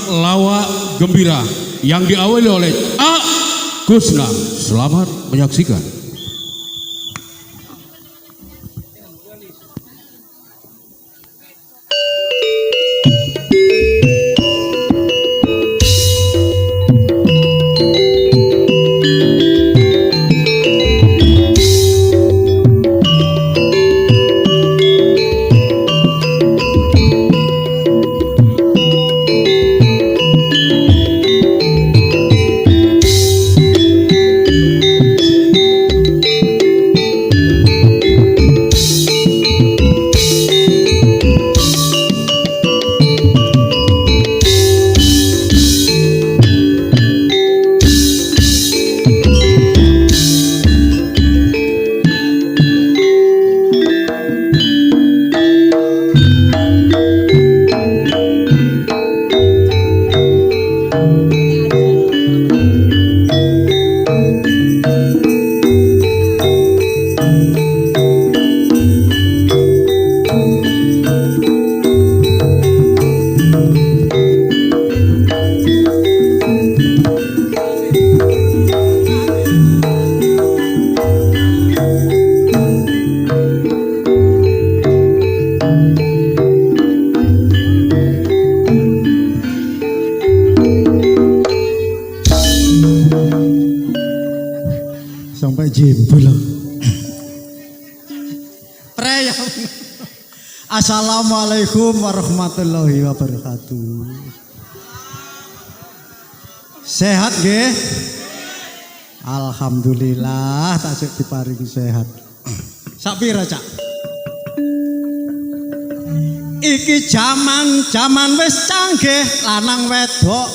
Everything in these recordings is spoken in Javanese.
lawak gembira yang diawali oleh A Kusna. Selamat menyaksikan. Sampai jebul. Preyam. Assalamualaikum warahmatullahi wabarakatuh. Sehat nggih? Alhamdulillah tasik diparingi sehat. Sak pira, Cak? Iki jaman-jaman wis canggih, lanang wedok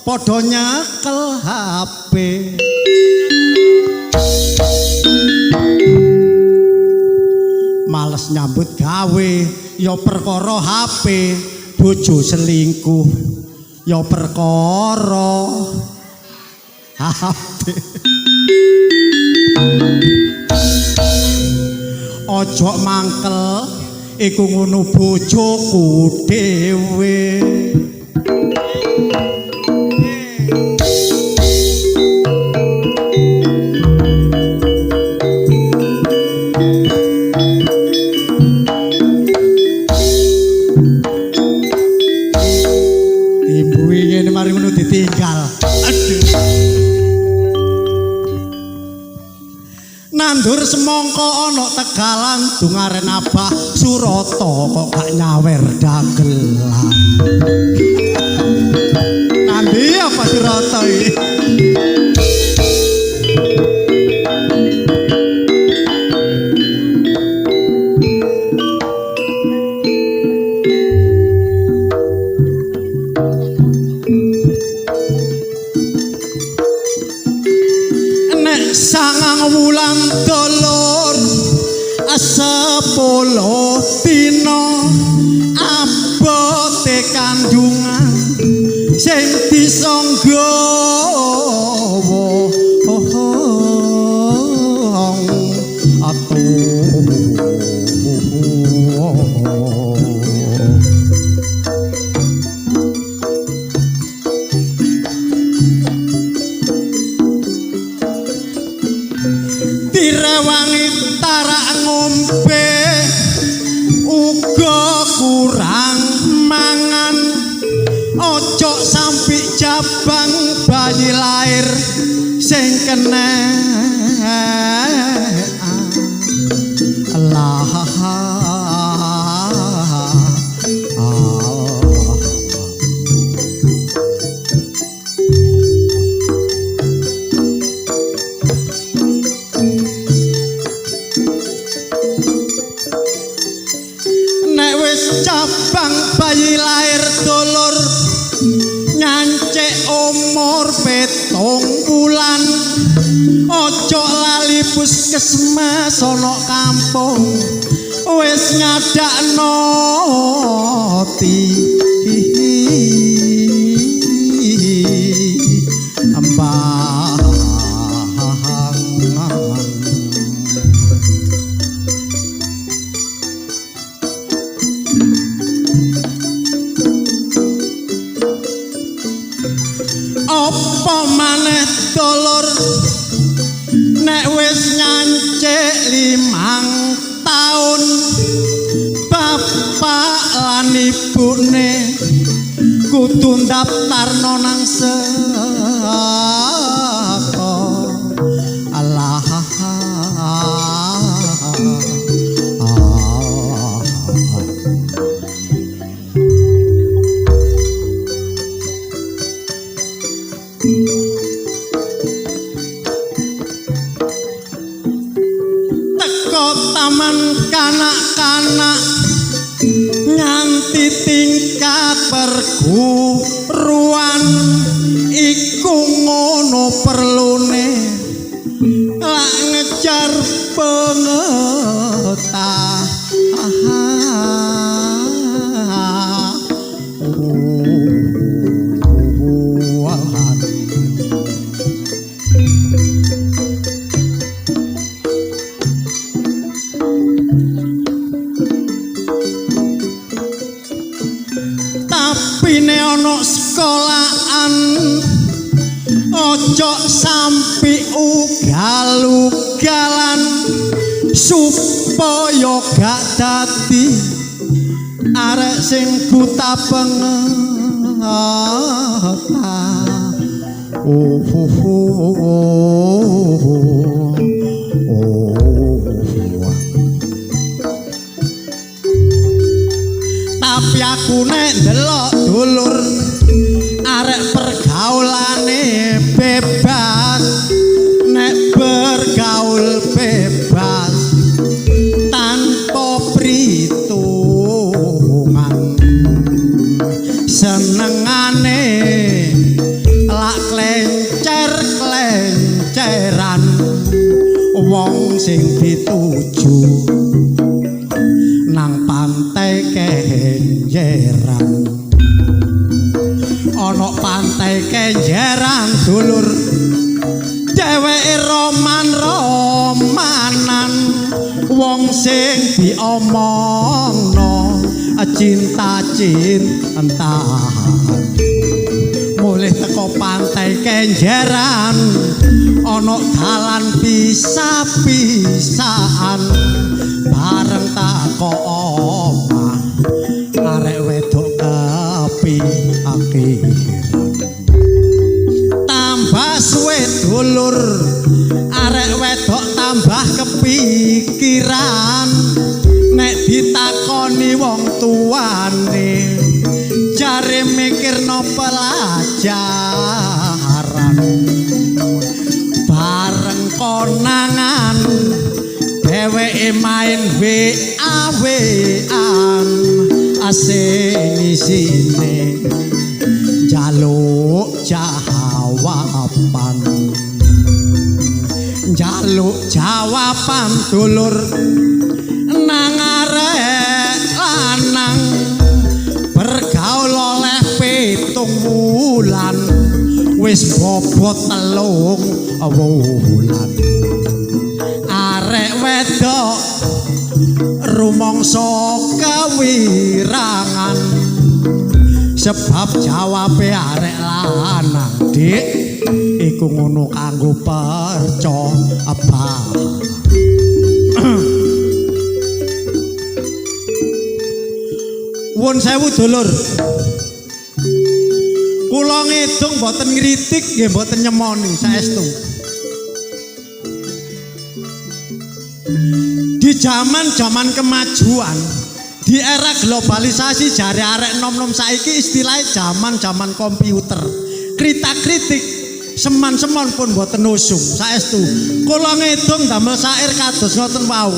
padha nyekel HP. Males nyambut gawe ya perkara HP, bojo selingkuh ya perkara HP. Ojo mangkel iku ngono bojoku dhewe. Ibu ngene mari ngono ditinggal. Aduh. Nandur semangka ana tegalan dungaren Abah Surata kok gak nyawer dagelan. Nanti apa Surata iki? Nek sangang wulan dulur 10 dina abote kandungan sing disangga direwangi tarak ngombe uga kurang mangan, ojo sampi jabang bayi lahir sing kena Allah. Nek wis cabang bayi lahir dulur nyancik umur 7 bulan, ojo lali puskesmas ana kampung wis ngadakno ambang. dulur nek wis nyancik 5 taun bapak lan ibune kudu ndaftarno nang sekolah. Allah teko taman kanak-kanak nganti tingkat perguruan iku ngono perlune lak ngejar pengetahuan. Tapi nek ana sekolahan ojo sampi ugal-ugalan supaya gak dadi arek sing buta pengetahuan. Oh, oh, oh, oh, oh. Tapi aku nek ndelok dulur arek pergaulane bebas, nek bergaul bebas tanpa perhitungan, senengane lak klencer-klenceran wong sing dituju nang pantai Kenjeran. Ana pantai Kenjeran dulur dheweke roman-romanan wong sing diomongno cinta-cintaan. Mulih teko pantai Kenjeran ana dalan pisah-pisahan bareng tako omah arek wedok kepikiran. Tambah suwe dulur arek wedok tambah kepikiran nek ditakoni wong tuane jare mikirno pelajaran. Bareng konangan dheweke main WA-WA-an asing isine njaluk jawaban, njaluk jawaban dulur nang arek lanang bergaul oleh 7 wulan wis bobot 3 wulan. Arek wedok rumangsa kewirangan sebab jawabe arek lanang, Dik, iku ngono kanggo percobaan. Wun sewu dulur, kula ngidung mboten ngritik nggih mboten nyemoni saestu. Di zaman-zaman kemajuan, di era globalisasi jare arek nom-nom saiki istilahnya zaman-zaman komputer. Kritak-kritik seman-semon pun mboten usum saestu. Kula ngidung damel syair kados ngoten wau.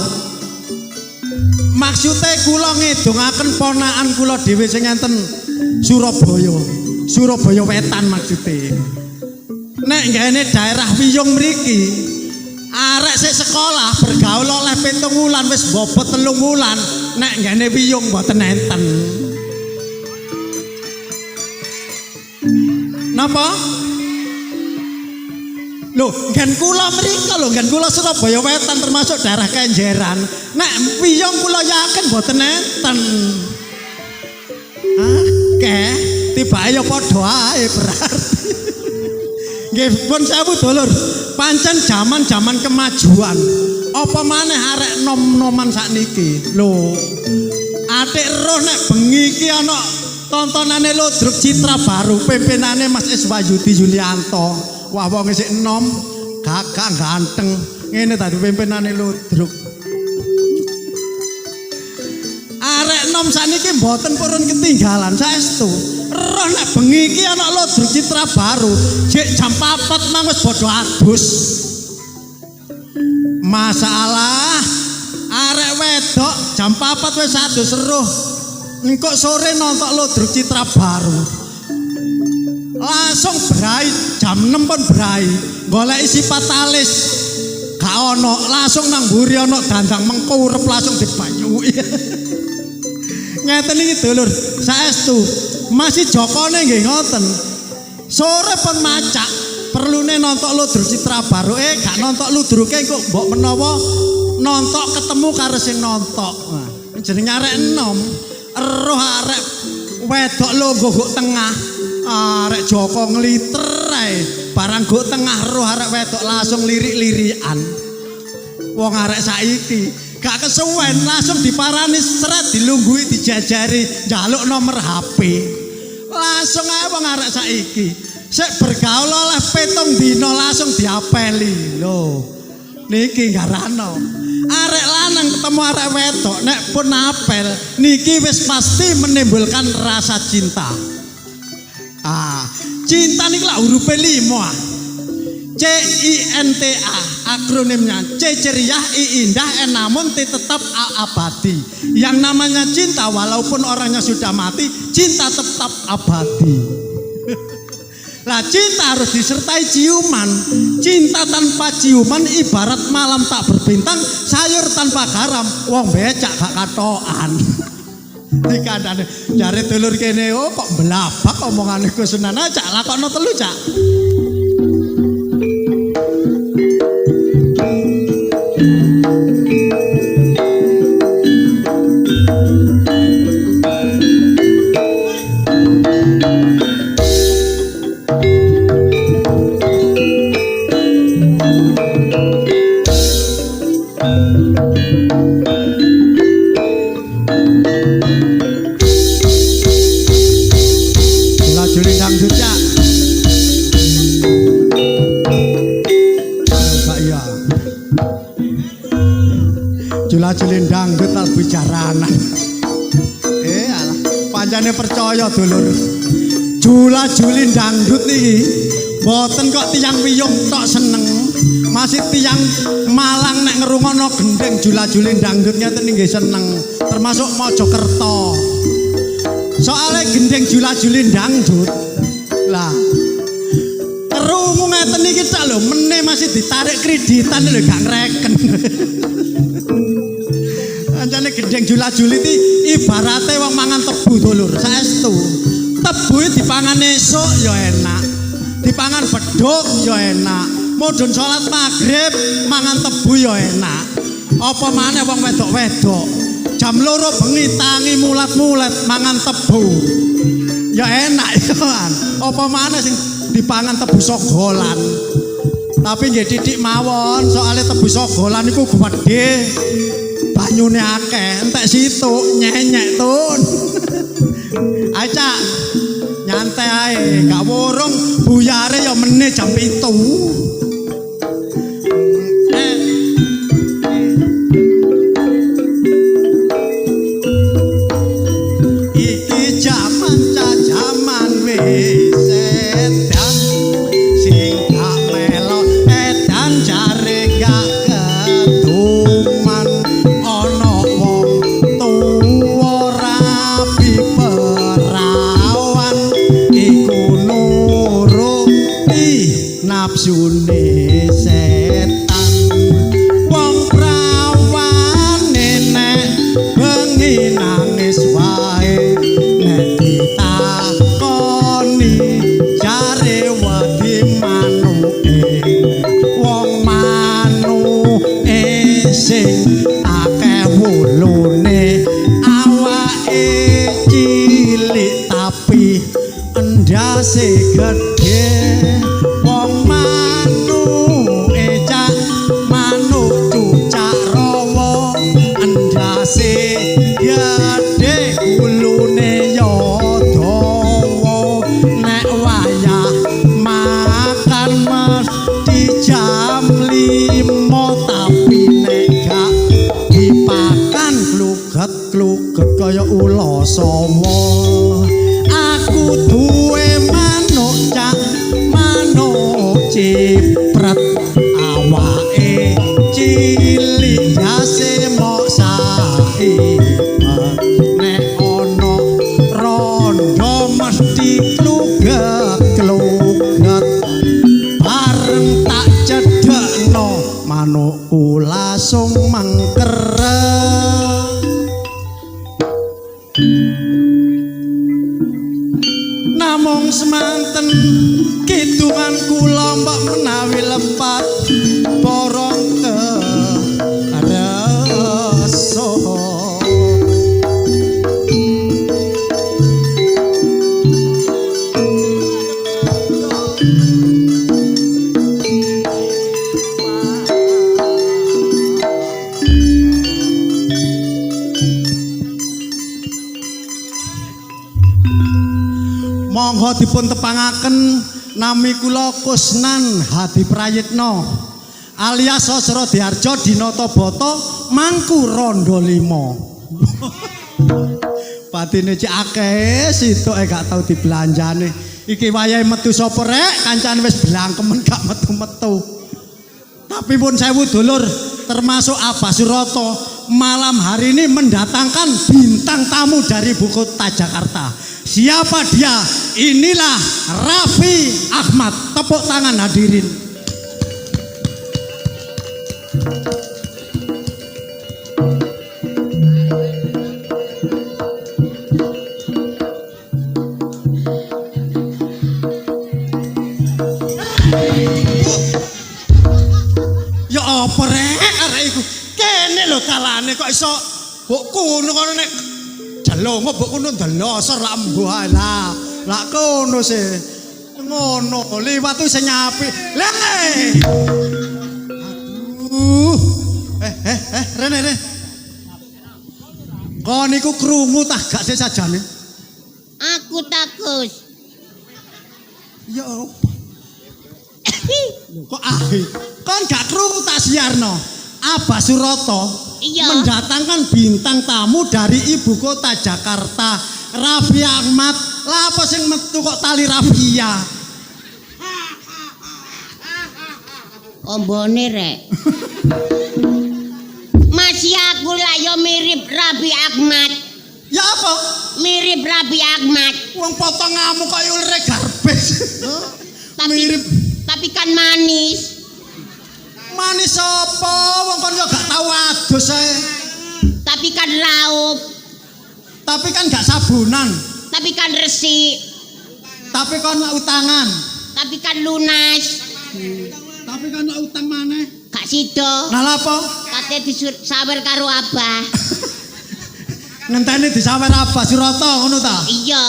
Maksude kula ngidungaken ponakan kula dhewe sing enten Surabaya. Surabaya Wetan maksude. Nek nggene daerah Wiyung mriki, arek sik sekolah bergaul oleh 7 wulan wis bobot 3 wulan, nek nggene Wiyung mboten enten. Napa? Lho, nggen kula mriko lho, nggen kula Surabaya Wetan termasuk daerah Kenjeran. Nek Wiyung kula yakin mboten enten. Ah, keh, tibake ya padha ae berarti. Nggih pun sewu dulur, pancen jaman-jaman kemajuan. Apa maneh arek nom-noman sakniki? Lho, atik roh nek bengi iki ana tontonane Ludruk Citra Baru pimpinane Mas Iswayudi Yulianto. Wah wong isih enom, gagah ganteng. Ngene dadi pimpinane Ludruk. Arek enom sakniki mboten purun ketinggalan saestu. Roh nek bengi iki ana Ludruk Citra Baru, jek jam 4 mang wis padha adus. Masalah arek wedok jam 4 wis adus roh. Engko sore nonton Ludruk Citra Baru. Langsung berai jam 6 pun berai. Goleki sifat alis. Gak ono, langsung nang mburi ono dandang mengkurep langsung dibanyuki. Ngeten iki dulur, saestu masih jokone nggih ngoten. Sore pun macak, perlune nonton Ludruk Citra Baru, gak nonton ludruke engko mbok menawa nonton ketemu karo sing nonton. Nah, jenenge arek enom, eruh arek wedok lungguh gok tengah, arek Joko ngliter ae. Barang gok tengah eruh arek wedok langsung lirik-lirikan. Wong arek saiki gak kesuwen langsung diparani seret dilungguhi dijajari njaluk nomor HP. Langsung ae wong arek saiki. Sik bergaul oleh 7 dina langsung diapeli. Lho, niki garano. Arek lanang ketemu arek wedok nek pun apel niki wis pasti menimbulkan rasa cinta. Ah, cinta niki lak hurufe 5. Ah. C I N T A akronimnya. C ceria, I indah, N namun, T tetap, A abadi. Yang namanya cinta walaupun orangnya sudah mati, cinta tetap abadi. Lah cinta harus disertai ciuman. Cinta tanpa ciuman ibarat malam tak berbintang, sayur tanpa garam, wong becak gak katokan. Dikandane jare dulur kene, oh kok blabak omongane Gus Sunan, cak lakokno telu cak. Juli dangdut cak. Gak iya. Jula-juli dangdut tak bicaranan. Alah, pancene percaya dulur. Jula-juli dangdut niki mboten kok tiyang wiyung tok seneng. Masih tiyang Malang nek ngrungokno gendheng jula-juli dangdut ngeten nggih seneng, termasuk Mojokerto. Soale gendheng jula-juli dangdut. Lah krungu ngeten iki tok lho, meneh masih ditarik kreditan lho gak ngreken. Kancane gendheng jula-juli iki ibarate wong mangan tebu dulur, saestu. Tebu iki dipangan esuk ya enak, dipangan bedhug ya enak, mudhun salat maghrib mangan tebu ya enak. Apa maneh wong wedok-wedok jam 2 bengi tangi mulat-mulat mangan tebu ya enak ya kan. Apa maneh sing dipangan tebu sogolan. Tapi nggih titik mawon, soalnya tebu sogolan iku gedhe, banyune akeh, entek situk nyenyek tun. Ayo cak, nyantai ae, gak wurung buyare ya meneh jam 7. Iki jaman jaman wis edan, sing gak melo edan jare gak keduman, ana wong tuwa rabi perawan iku nuruti nafsune setan. Wong prawane nek bengi nangis wae, nek ditakoni jare wedi manuke. Wong manuke sing akeh wulune, awake cilik tapi endase gedhe. Wong Manuke cak manuk cucak rawa, endase gedhe gulune ya dawa. Nek wayah makan mesti jam 5, tapi nek gak dipakan kluget-kluget kaya ula sawa. Aku duwe manuk cak manuk cipret, awake cilik jase mok saipet. Nek ana rondo mesti kluget-kluget, bareng tak cedhekno manukku langsung mengkeret. Namung semanten kidungan kula mbok menawi lepat borong kereso. Monggo dipun tepangaken nami kula Kusnan Hadi Prayitno alias Sosrodiarjo Dinata Bata Mangku Rondo 5. Patine cek akeh sitoke gak tau dibelanjane. Iki wayahe metu sapa rek, kancane wis blangkemen gak metu-metu. Tapi pun sewu dulur, termasuk Abah Suroto malam hari ini mendatangkan bintang tamu dari ibu kota Jakarta. Siapa dia? Inilah Raffi Ahmad. Tepuk tangan hadirin. Ya apa rek arek iku? Kene lho kalane kok iso mbok kono kono nek jelongo mbok kono ndelosor lak mbuh ae lah. Lak kono sih. Ngono liwat ku sing apik. Lah. Aduh. Rene rene. Kon niku krungu tah gak sih sajane? Aku takus. Ya apa? Kok ahi? Kon gak krungu tak siarno. Abah Suroto Iya. mendatangkan bintang tamu dari ibu kota Jakarta, Raffi Ahmad. Lah apa sing metu kok tali rafia? Ombone rek. Masih aku lah yo mirip Raffi Ahmad. Ya apa? Mirip Raffi Ahmad. Wong potonganmu kaya ulere garbis. Tapi, mirip. Tapi kan manis. Manis apa? Wong kon yo gak tau adus ae. Tapi kan raup. Tapi kan gak sabunan. Tapi kan resik. Tapi kon utangan. Tapi kan lunas. Tapi kan utang maneh. Gak sida. Lah lha apa? Kate disawer karo Abah. Ngenteni disawer Abah Suroto ngono ta? Iya.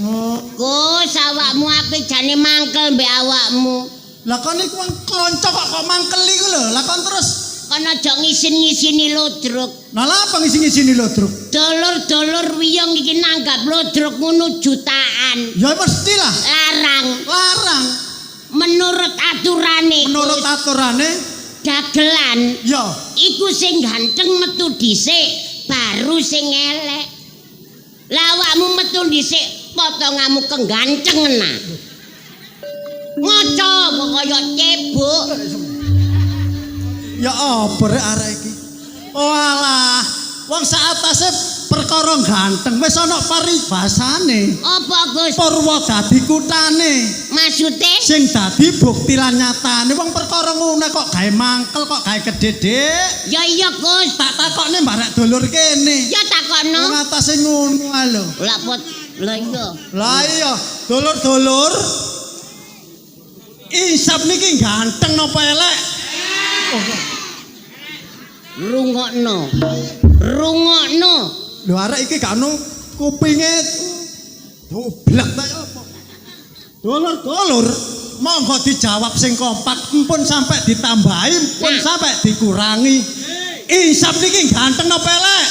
Oh. Gus, awakmu aku jane mangkel mbek awakmu. Lah kon iku wong kanca kok mangkel iku lho. Lah kon terus kon aja ngisin-ngisini ludruk. Lah lha apa ngisi-ngisini ludruk? Dulur-dulur wiyong iki nanggap ludruk ngono jutaan. Ya mestilah. Larang. Larang. Menurut aturane. Menurut aturane dagelan. Ya. Iku sing ganteng metu dhisik, baru sing elek. Lah awakmu metu dhisik, potonganmu kenggancengen. Ngoco kok kaya cebok. Ya apa rek arek iki? Oh alah, wong sak atase perkara ganteng wis ana paribasane. Apa Gus? Purwa dadi kutane. Maksude? Sing dadi bukti lan nyatane wong perkara ngono kok gawe mangkel kok gawe gedhe-dik. Ya iya Gus. Tak takokne mbarek dulur kene. Ya takokno. Wong atase ngono ae lho. Lah pot lha iya. Lah iya, dulur-dulur. Isap niki ganteng napa elek? Rungokno. Rungokno. Lho arek iki gak ono kupinge doblek ta ya apa? Dulur-dulur. Monggo dijawab sing kompak, empun sampai ditambahi, empun Nah. sampai dikurangi. Insaf niki ganteng napa elek?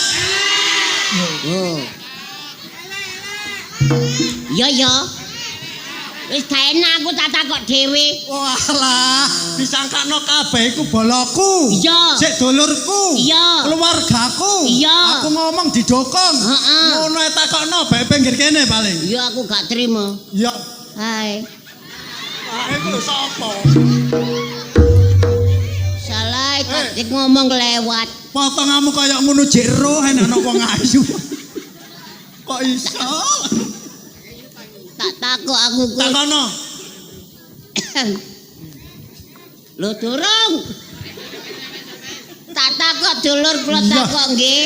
Oh. Ya ya. Wis gak enak aku tak takok dhewe. Walah, disangkakno kabeh iku boloku. Iya. Sik dulurku. Iya. Keluargaku. Iya. Aku ngomong didukung. Heeh. Ngono ae takokno bae pinggir kene paling. Ya aku gak terima. Ya. Hai. Ah, iku lho sapa? Salah kok ngomong lewat. Potonganmu kaya ngono jek roh enak ana wong ayu. Kok iso? Tak takok aku ku. Takono. Lho durung. Tak takok dulur kula Iya. takok nggih.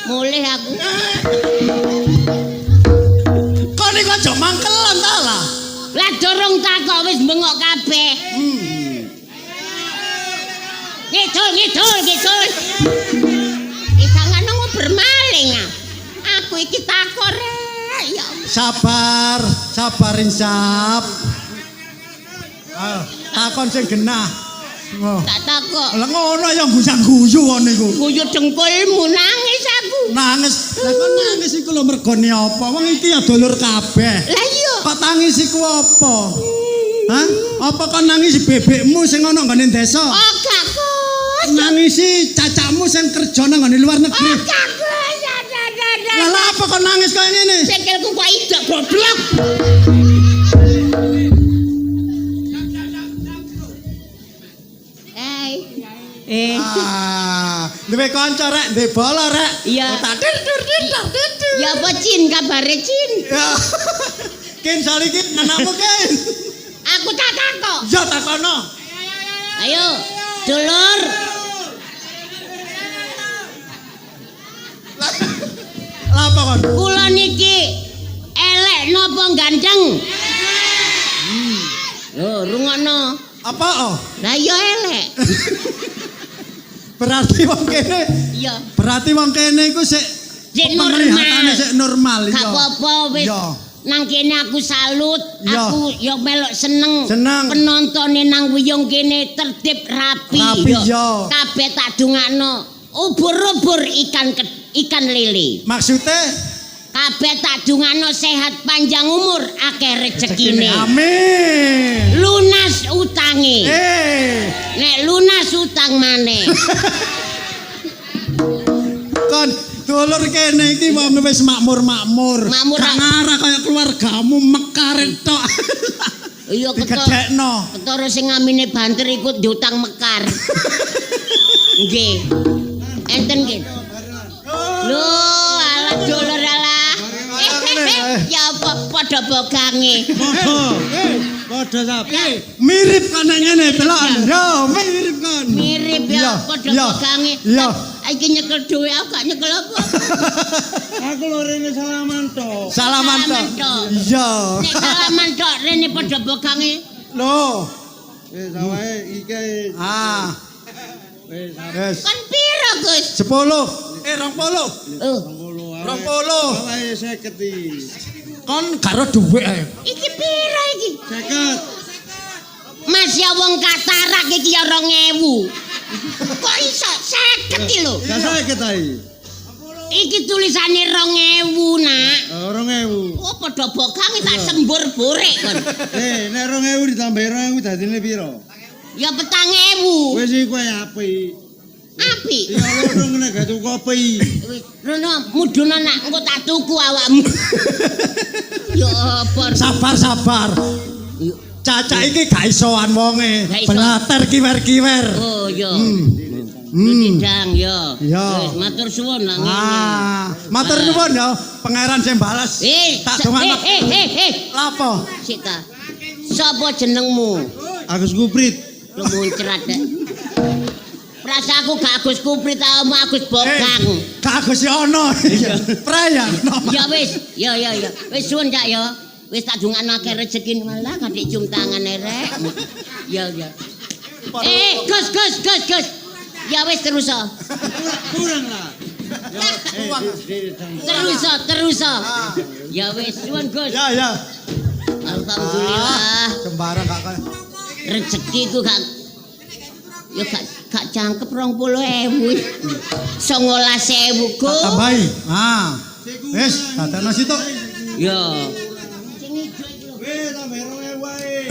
Mulih aku. Kon iku aja mangkelan ta lah. Lah durung takok wis bengok kabeh. Ngidul ngidul ngidul. Isangane bermaling ah. Aku iki takok rek ya Allah. Sabar, sabar Insaf. Ah, takon sing genah. Oh. Tak takok. Lah ngono ya gusang-guyu kon niku. Guyu dengkulmu nangis aku. Nangis. Lah kon nangis iku lho mergone apa? Wong iki ya dulur kabeh. Lah iya. Kok tangis iku apa? Hah? Apa kon nangis bebekmu sing ana nggone desa? Oh gak Gus. Nangisi cacakmu sing kerja nang nggone luar negeri. Oh gak Gus. Lah lah apa kon nangis kaya ngene? Sikilku kok idok goblok. Hai. Ah, duwe kanca rek, duwe bola rek. Iya. Tak dir dir dir dir dir. Ya apa Cin kabare Cin? Ya. Kin sali ki anakmu kin. Aku tak takok. Ya takono. Ayo, dulur. Lah apa kon? Kula niki elek napa ganteng? Lho, rungokno. Apa oh? Lah ya elek. Berarti wong kene, Iya. berarti wong kene iku sik Sik normal. penglihatane sik normal Gak iya. apa-apa wis. Iya. Nang kene aku salut, Iya. aku yo melok seneng. Seneng. Penontone nang wiyung kene tertib rapi. Rapi, iya. Kabeh tak dongakno. Ubur-ubur ikan ikan lele. Maksudnya Kabeh tak dongakno sehat panjang umur, akeh rezekine. Amin. Lunas utange. Eh, Nek lunas utang maneh. kon dulur kene iki wong wis makmur-makmur. Makmur, Gak ah. ngarah kaya keluargamu mekar tok. Iya Digedhekno. Ketara sing ngamine banter iku diutang mekar. Nggih. Enten nggih. Lho, alah dulur alah. Ya apa padha bogange. Padha. Padha sap. Mirip kan nek ngene delok. Yo, mirip kan. Mirip Iya, ya padha iya, bogange. Iya. Iki nyekel dhuwit aku gak nyekel apa. Aku lho rene salaman tok. Salaman tok. Salaman tok. Iya. Nek salaman tok rene padha bogange. Lho. Wis awae iki. Ah, Wis wis. Kon piro, Gus? 10. Eh, 20. Oh, 20. Awae 50 iki. Kon gak ro dhuwit ae. iki piro iki? 50. Mas ya wong katarak iki ya 2000. Kok iso 50 iki lho? Gak 50 ta iki. Iki tulisane 2000, Nak. Oh, 2000. Oh, padha bogange tak sembur borek kon. Eh, nek 2000 ditambah 2000 dadine piro? Ya 4000. Wis iku ae apik. Apik. Ya lho ngene gak tuku kopi. Wis, Rono mudhun nak engko tak tuku awakmu. Ya apa? Sabar, sabar. Caca iki gak isoan wonge. Gak iso. Belater kiwer-kiwer. Oh ya. Hmm. Didang ya. Ya. Wis matur suwun lah ngene. Ah, matur nuwun ya, pangeran sing bales. Eh, tak dongakno. eh, eh, eh. Lapo? Sik ta. Sapa jenengmu? Agus Kuprit. Lu muncrat dek. Prasa aku gak Agus Kuprit tau Agus Bogang. Eh, Kak Agus Yono. Pre ya. Ya wis, ya ya ya. Wis suwun Cak ya. Wis tak dongakno akeh rezeki malah kadek cium tangan rek. Ya ya. Eh, Gus Gus Gus Gus. Ya wis terus ah. Kurang lah. Terus terus. Ya wis, suwun Gus. Ya ya. Alhamdulillah. Sembarang gak kaya. Rezeki ku gak ya gak cangkep 20.000. 19.000 Gus. Tambahi. Ah. Wis, dadekno situk. Ya. Weh, tambah 2000 wae.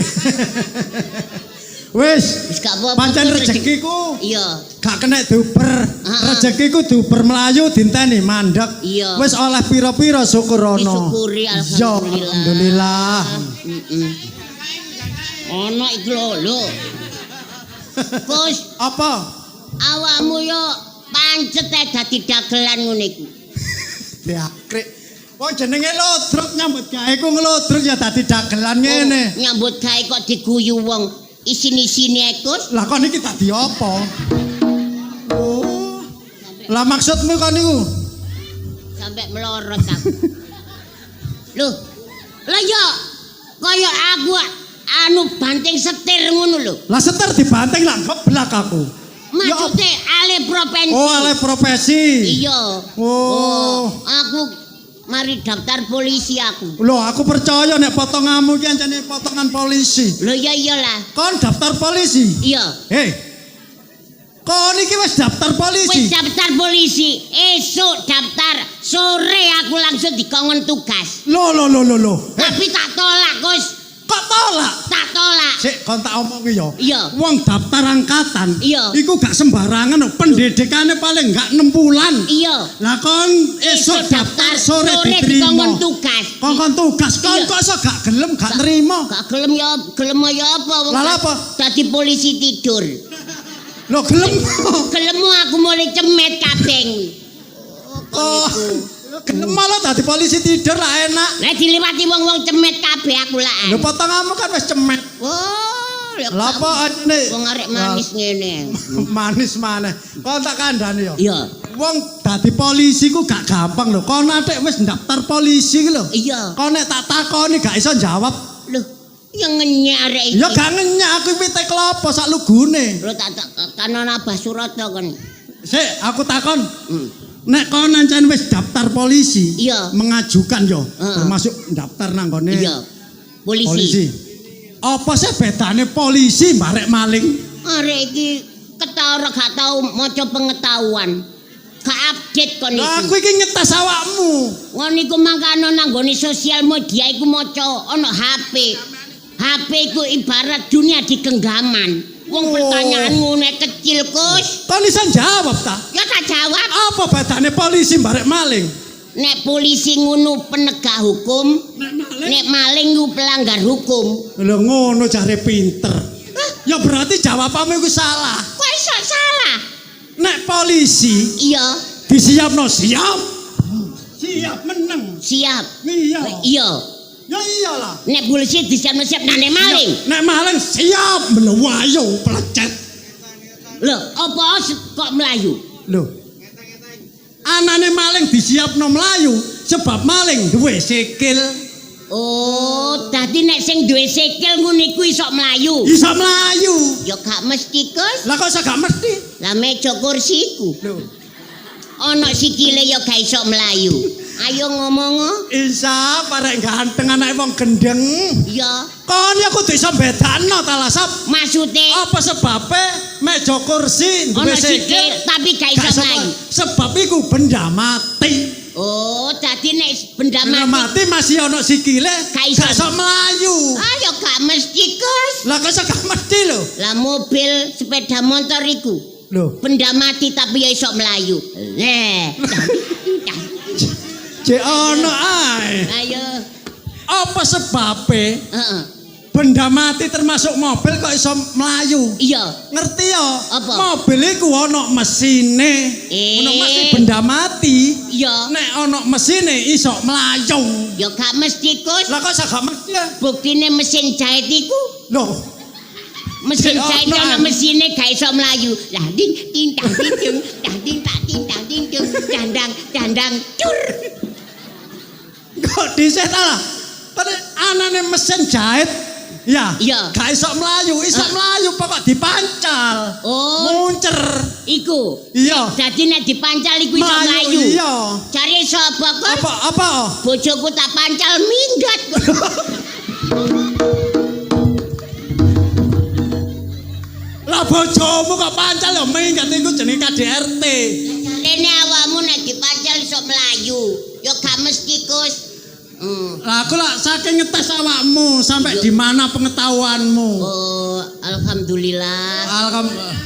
Wis, Wis gak apa-apa. pancen Gus, rezekiku Iya. gak kena diuber. Heeh. Rezekiku diuber mlayu dinteni mandek. Iya. Wis oleh pira-pira syukur ana. Disyukuri, Iya, alhamdulillah. alhamdulillah. Heeh. Ono iku lho, lho. Gus, Apa? awakmu yo pancet ae dadi dagelan ngene iku. Diakrik. Wong jenenge lodruk nyambut gawe ku nglodruk ya dadi dagelan ngene. Oh, nyambut gawe kok diguyu wong. Isin-isine ae, Gus. Lah kon iki dadi apa? Oh. Lah maksudmu kon niku? Sampai melorot aku. Loh. Lah yo kaya aku anu banting setir ngono lho. Lah setir dibanting lah geblak aku. Ya apa? Maksude alih profesi. Oh, alih profesi. Iya. Oh. Aku mari daftar polisi aku. Loh, aku percaya nek potonganmu iki ancene potongan polisi. Lho ya iyalah. Kon daftar polisi. Iya. Hei. Kon iki wis daftar polisi. Wis daftar polisi, esuk daftar, sore aku langsung dikongkon tugas. Loh, loh, loh, loh, loh. Eh, Tapi tak tolak, Gus. kok tolak? Tak tolak. Sik, kon tak omongi ya. Iya. Wong daftar angkatan. Iya. Iku gak sembarangan lho. Pendidikane paling gak 6 bulan. Iya. Lah kon esuk daftar sore diterima. Dikongkon tugas. Kongkon tugas kon Iya. kok iso gak gelem gak nerima. Gak gelem ya, gelem ya apa wong. Lah, lah apa? Dadi polisi tidur. Lho gelem. Gelem aku mulai cemet kabeh. Oh, gelem malah dadi polisi tidur lah enak. Lah diliwati wong-wong cemet kabeh aku lah. Lho potonganmu kan wis cemet. Oh, ya Lah apa anjene? Wong arek manis ngene. Manis maneh. Kon tak kandhani ya. Iya. Wong dadi polisi ku gak gampang lho. Kon atik wis ndaftar polisi ki lho. Iya. Kon nek tak takoni gak iso jawab. Loh, ya ngenyek arek iki. Ya gak ngenyak aku pitik klopo sak lugune. Lho tak kanon Abah Suroto kon. Sik, aku takon. Nek kon ancen wis daftar polisi, Iya. mengajukan yo, Heeh. termasuk daftar nang gone Iya. Polisi. polisi. Apa sih bedane polisi barek maling? Arek iki ketara gak tau maca pengetahuan. Gak update kon Lah iku. aku iki ngetes awakmu. Ngono iku mangkane nang nggone sosial media iku maca ana HP. HP iku ibarat dunia di genggaman. Wong Oh. pertanyaan ngono kecil, Gus. Kon iso jawab ta? Ya tak jawab. Apa bedane polisi barek maling? Nek polisi ngono penegak hukum, Nek maling nek maling ku pelanggar hukum. lho ngono jare pinter. Ya berarti jawabanmu iku salah. Kok iso salah? Nek polisi Iya, disiapno siap. Siap meneng. siap. Iya. Iya. Ya iyalah. Nek polisi disiapno siap nah nek maling. Nek maling siap mlewayu plecet. Lho, apa kok melayu? Lho. Anane maling disiapno mlayu sebab maling duwe sikil. Oh, dadi nek sing duwe sikil ngono iku iso mlayu. Iso mlayu. Ya gak mesti, Gus. Lah kok iso gak mesti? Lah meja kursiku Lho, ana sikile ya gak iso mlayu. Ayo ngomong. Insya parek ganteng anake wong gendeng. Ya, Kon ya kudu iso bedakno ta lah sab. maksude Apa sebabe meja kursi duwe ana sikil sikil tapi gak gak iso iso mlayu. mlayu? Sebab iku benda mati. Oh, dadi nek benda Benda mati mati masih ana sikile Gak iso. gak iso mlayu. Ah, ya gak mesti, Gus. Lah kok iso gak mesti lho? Lah mobil sepeda motor iku Lho, benda mati tapi ya iso mlayu. Leh. jek ana ae. Ayo. Apa sebabe Heeh. benda mati termasuk mobil kok iso mlayu? Iya. Ngerti ya? Apa? Mobil iku ana mesine. Eh. Ono mesti benda mati. Iya. Nek ana mesine iso mlayu. Ya gak mesti, Gus. Lah kok iso gak mesti ya? Buktine mesin jahit iku, Loh, mesin Cek jahit ono, ana ah. mesine gak iso mlayu. Lah ding ding dang ding dung, dang ding tak ding dang ding dung, dandang dandang cur. kok dhisik ta lah? Kan anane mesin jahit Iya. Iya. Gak iso mlayu, iso mlayu pokok dipancal. Oh. Muncer. Iku. Iya. Dadi nek dipancal iku iso mlayu. Iya. Cari sapa kon? Apa apa? Bojoku tak pancal minggat. Lah bojomu kok pancal ya minggat iku jenenge KDRT. Jarene awakmu nek dipancal iso mlayu. Ya gak mesti, Gus. Lah aku lah saking ngetes awakmu sampai di mana pengetahuanmu. Oh, alhamdulillah. Alhamdulillah.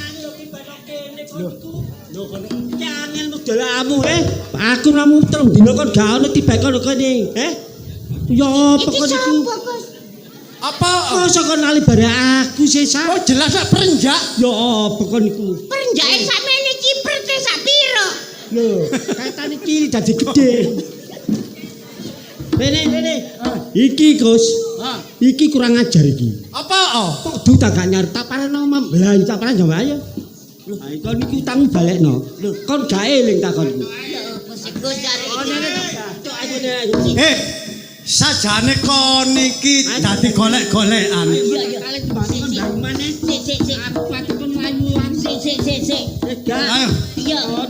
Iki angel mudalamu eh. Aku namu 3 dina kon gak ono tiba kono kene, eh. Ya apa Iki kon iku? sapa, Gus? Apa? Masa kon lali barek aku sesa? Oh jelas nek perenjak. Ya apa kon iku? Perenjake sakmene ciprete sak piro? Lho, kaitane iki dadi gedhe. Rene, rene. Iki, Gus. Iki kurang ajar iki. Apa? Oh. Kok duta gak nyar tak parano mlayu tak parano ayo. Lho, kon iki utangmu balekno. Lho, kon gak eling takonku. Ya apa sih, Gus arek iki? Eh, sajane kon iki dadi golek-golekan. Iya, iya. Sik, sik, sik. Aku ati kon mlayu. Sik, sik, sik, sik. Eh, gak. Ayo. Iya. Kon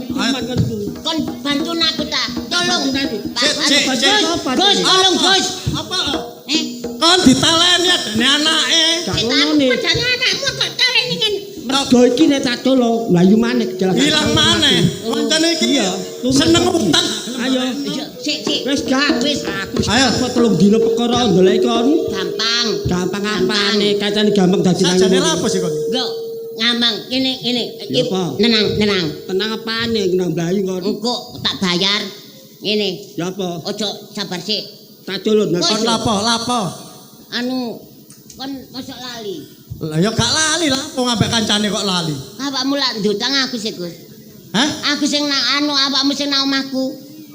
Kon bantu aku ta. Tolong. Pak, Sik, anu, sik, Gus, Gus, tolong Gus. Apa? Eh, Kon ditaleni adene anake. Gak sik ngono tak nih. padane anakmu kok taleni ngene. Mergo iki nek tak tolong mlayu maneh jelas. Ilang maneh. Kancane iki Iya. seneng utang. Ayo. Iya, sik, sik. Wis gak. Wis. Aku wis Ayo. apa 3 dina perkara ndoleki kon. Gampang. Gampang apane kacane gampang dadi nang. Sajane lha apa sih kon? Nggo, ngambang ngene ngene. Ya apa? Nenang, nenang. Tenang apane nang mlayu kon. Engko tak bayar. Ngene. Ya apa? Ojo sabar sik. Tak colot nang Kon lapo, lapo. Anu kon mosok lali. Lah ya gak lali lah, wong ambek kancane kok lali. Awakmu lak ndutang aku sih, Gus. Hah? Aku sing nang anu awakmu sing nang omahku.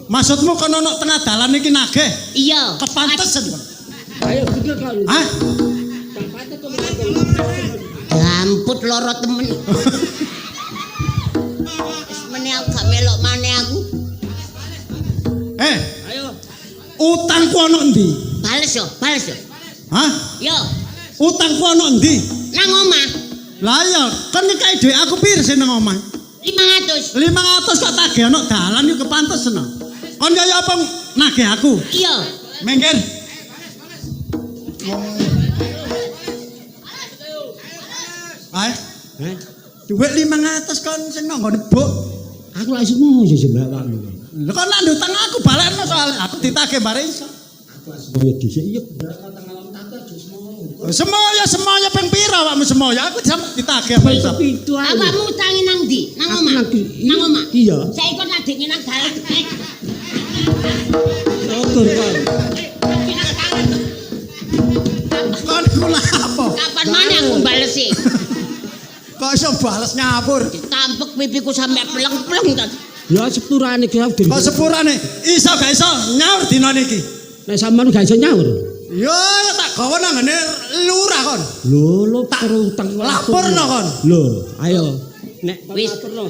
Maksudmu kon ono tengah dalan iki nagih? Iya. Kepantesen kon. Ayo pikir kon. Hah? Gak patut kon. Gamput loro temen. Wis meneh aku gak melok maneh aku. Eh, Ayo. utangku ono endi? Bales yo, bales yo. Hah? Yo, Utangku ono endi? nang omah Lah ya, kon ngekeki dhuwit aku pir sing nang omah? 500. 500 kok tagih ono dalan iku kepantesen. Kon yo apa nagih aku? Iya. Minggir. Ae, Heh. dhuwit 500 kon sing nang nggone buk. Aku lak semono sih mbak awakmu. Lha kon lak ndutang aku balekno soalnya aku ditagih bare iso. Aku lak semono dhisik iya bener kata ngalami tante aja semono. Semoyo semoyo ping pira awakmu semoyo? Aku sampe ditagih apa iso. Pitu ae. Awakmu utangi nang ndi? Nang Aku omah. nang ndi? Nang omah. Iya. Saiki kon adikne nang dalan. Eh, Syukur kon. nang dalan. Kon ku lapo? Kapan maneh aku balesi? Kok iso bales ngapur? Ditampek pipiku sampe pleng-pleng to. Ya sepurane ki aku Kok sepurane iso gak iso nyaur dina niki? Nek sampean gak iso nyaur. Yo ya tak gawa nang ngene lurah kon. Lho, lho perutang laporno kon. Lho, ayo. Nek kon Wis. laporno.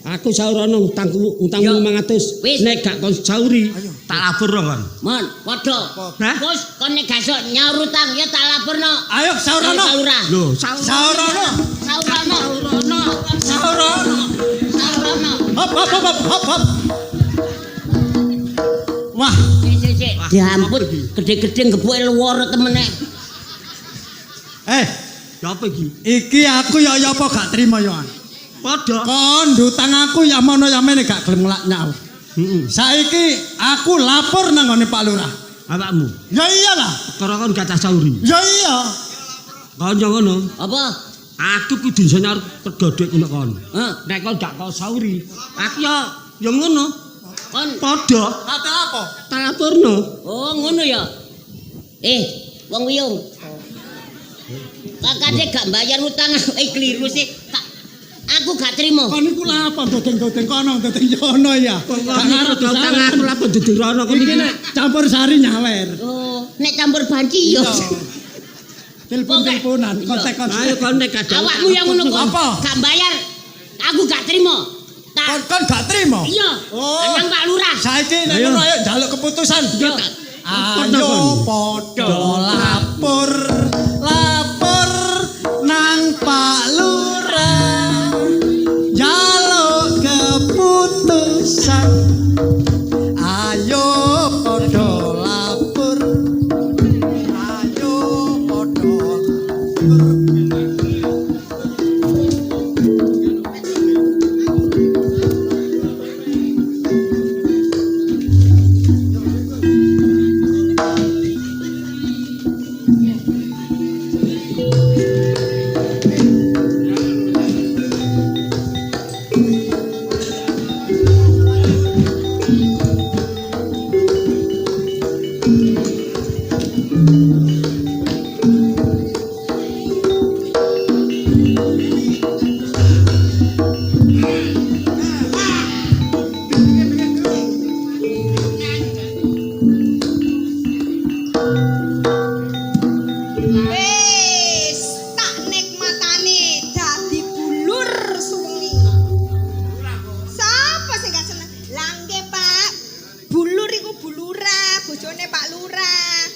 Aku saurana utangku utangmu Yo. 500. Wis. Nek gak kon sauri, tak laporno kon. Mon, padha. Hah? Gus, kon nek gak iso nyaur utang ya tak laporno. Ayo saurana. Pak Lurah. Lho, Saurana. Saurana. Saurana. Saurana. Hop hop hop hop hop hop. Wah, Sik sik sik. Diampun gede-gede gebuke luwara temen nek. eh ya apa iki? iki aku ya ya apa gak trimo ya. Padha. Kon ndutang aku ya mono ya mene gak gelem ngelak nyaur. Heeh. Saiki aku lapor nang ngone Pak Lurah. Awakmu. Ya iyalah. Perkara kon gak tak sauri. Ya iya. Kon yo ngono. Apa? Aku kudu iso nyaur pergo dhuwit ngono kon. Heh. Nek kon gak kok sauri, aku ya ya ngono. Kon Padha Kate apa? tak laporno. oh ngono ya. Eh, wong wiyung. Kakane gak bayar utang, eh keliru sih. Aku gak trimo. Kon iku lha apa dodeng-dodeng kono, dodeng yono ya. Gak ngaruh utang aku lapor dudu rono kon Iki iki. nek campur sari nyawer. Oh, nek campur banci yo. Telepon-teleponan, Iya. kontak-kontak. Ayo kon nek kadang Awakmu yang ngono kok. Apa? Gak bayar. Aku gak trimo. Tak Kon kon gak trimo? iya. Oh. Nang Pak Lurah. Saiki nek Ayo. ngono ayo njaluk keputusan. Yo. Ayo padha lapor, Wis, tak nikmatane dadi bulur suwengi. Sapa sing gak seneng? Lah nggih, Pak. Bulur iku bulura, bojone Pak Lurah.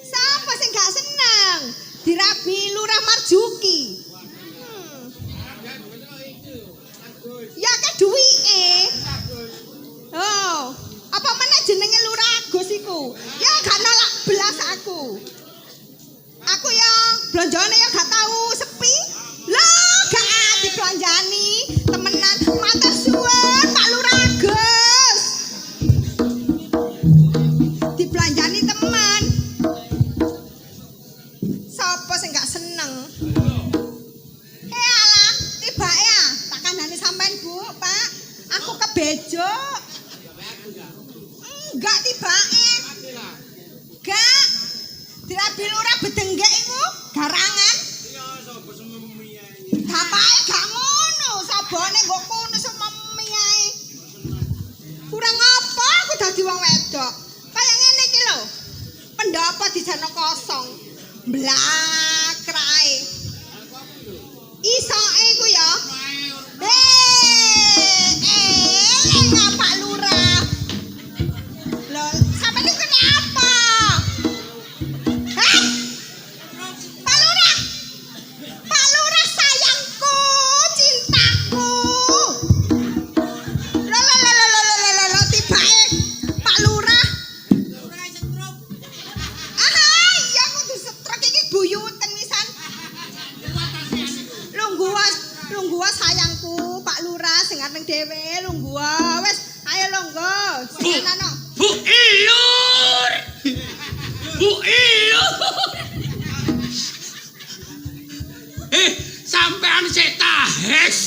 Sapa sing gak seneng? Dirabi Lurah Marjuki. Ya ke duwike. Oh, apa meneh jenenge Lurah Agus iku? Ya gak nolak belas aku. Aku ya blonjone ya gak tau sepi. Lah gak diblonjani temenan. Matur suwun Pak Lurah Agus. Diblonjani teman. Sopo sing gak seneng? Eh alah, tibake ah, tak kandhani sampean Bu, Pak. Aku kebejo. Enggak tibake. Gak. Dirabi lurah bedenggek iku garangan. Bapake gak ngono, sabone nggo kono sememi ae. Kurang apa aku dadi wong wedok. Kaya ngene iki lho. Pendapa dijano kosong. Mlakrae. Isoke iku ya. Eh, Pak Lurah. Lho, sampeyan iku kenapa? Hah? Pak Lurah. Pak Lurah sayangku, cintaku. Lho lho lho lho lho lho lho tibake Pak Lurah. Ah, iya kudu setruk iki buyuten wisan. Lungguh sayangku, Pak Lurah sing ganteng dhewe, lungguh. Wis, ayo lungguh. Sing ana. Bu Ilur. Bu Ilur. Sampean sik tahes.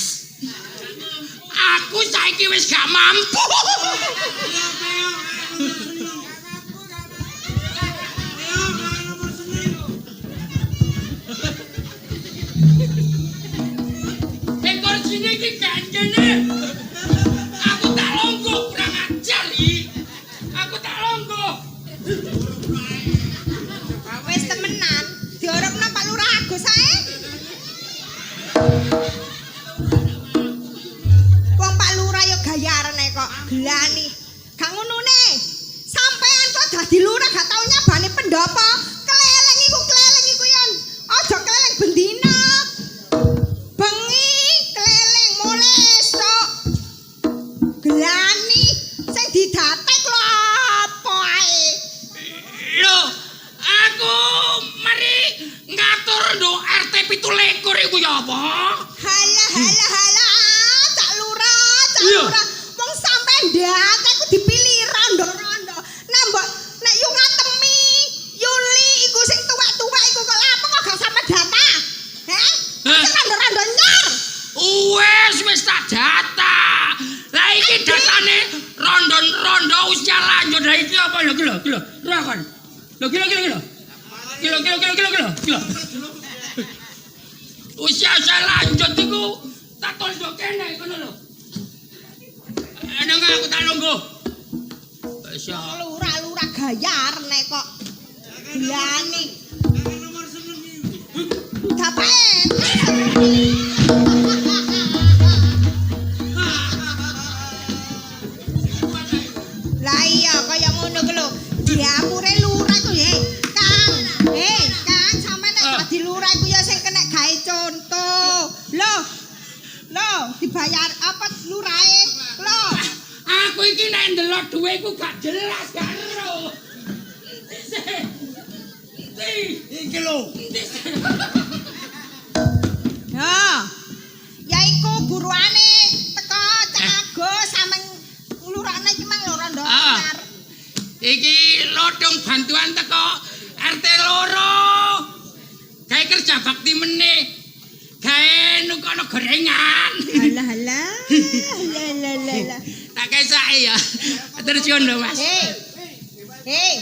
Aku saiki wis gak mampu. Kursine iki gak kene. Aku tak longgo kurang ajar iki. Aku tak longgo. Wis temenan, diorokno Pak Lurah Agus ae. Wong Pak Lurah ya gayarane kok gelani. Gak ngonone. Sampean kok dadi lurah gak tau nyabani pendopo. Keleleng iku yon. Aja keleleng bendina. Bengi keleleng mulai esuk. Gelani sing didatek lho apa ae. Lho, aku mari ngatur nduk RT 17 iku ya apa? Halah halah halah, Cak Lurah, Cak Lurah. Wong sampean ndatek ku dipilih rondo-rondo. Nah mbok nek yu ngatemi, Yuli iku sing tuwek-tuwek iku kok lapo kok gak sampe data? Heh? Sing rondo-rondo nyar. Wes wis tak data. Lah iki datane rondo-rondo usia lanjut. Lah iki apa lho iki lho, iki lho. Rakon. Lho iki lho iki lho. Iki lho iki lho iki lho iki lho. Usia lanjut iku tak tondo kene ngono lho. Eneng aku tak lungguh. Wis ya. Lurah-lurah gayarne kok. Gelani. Dapake. Lah iya kaya ngono ku lho. Diapure lurah ku ya. Kang, Kang sampean nek dadi lurah iku ya sing kena gawe contoh. Lho. Lho, dibayar apa lurahe? Lho. Aku iki nek ndelok dhuwitku gak jelas gak ero. Endi? Iki lho. Ya. Ya iku buruane teko Cak Agus sampe nglurahne iki mang lho rondo anyar. Iki lodong bantuan teko RT 2. Gawe kerja bakti meneh. Gawe nukono gorengan. Alah alah. Lah lah lah. Tak kesake ya. Terus ngono, Mas. Hei. Hei.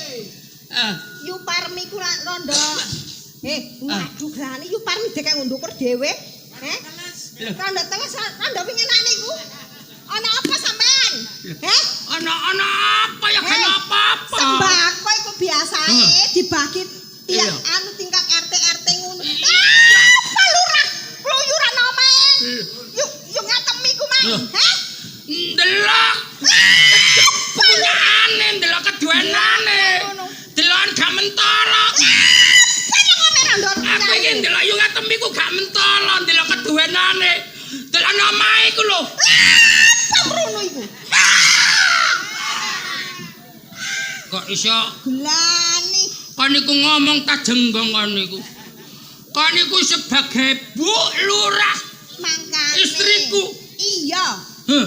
Yu Parmi ku rondo. Waduh grane Yu Parmi dekek ngundukur dhewe. Heh? Rondo teles rondo wingenane iku. Ana apa sampean? Heh? Ana apa ya gak apa-apa. Sembako iku biasane dibagi tiap anu tingkat RT RT ngono. Apa lurah? Kluyuran omahe. Yuk yuk ngatemi ku mang. Heh? Ndelok. Punyane ndelok keduwenane. Delokan gak mentolo. Aku iki ndelok yu ngatemi ku gak mentolo, ndelok keduwenane. Delok omahe iku lho. Apa mrono iku? Kok iso gelani? Kon niku ngomong ta jenggong kon niku. Kon niku sebagai Bu Lurah. Mangkane. Istriku. Iya. Heh.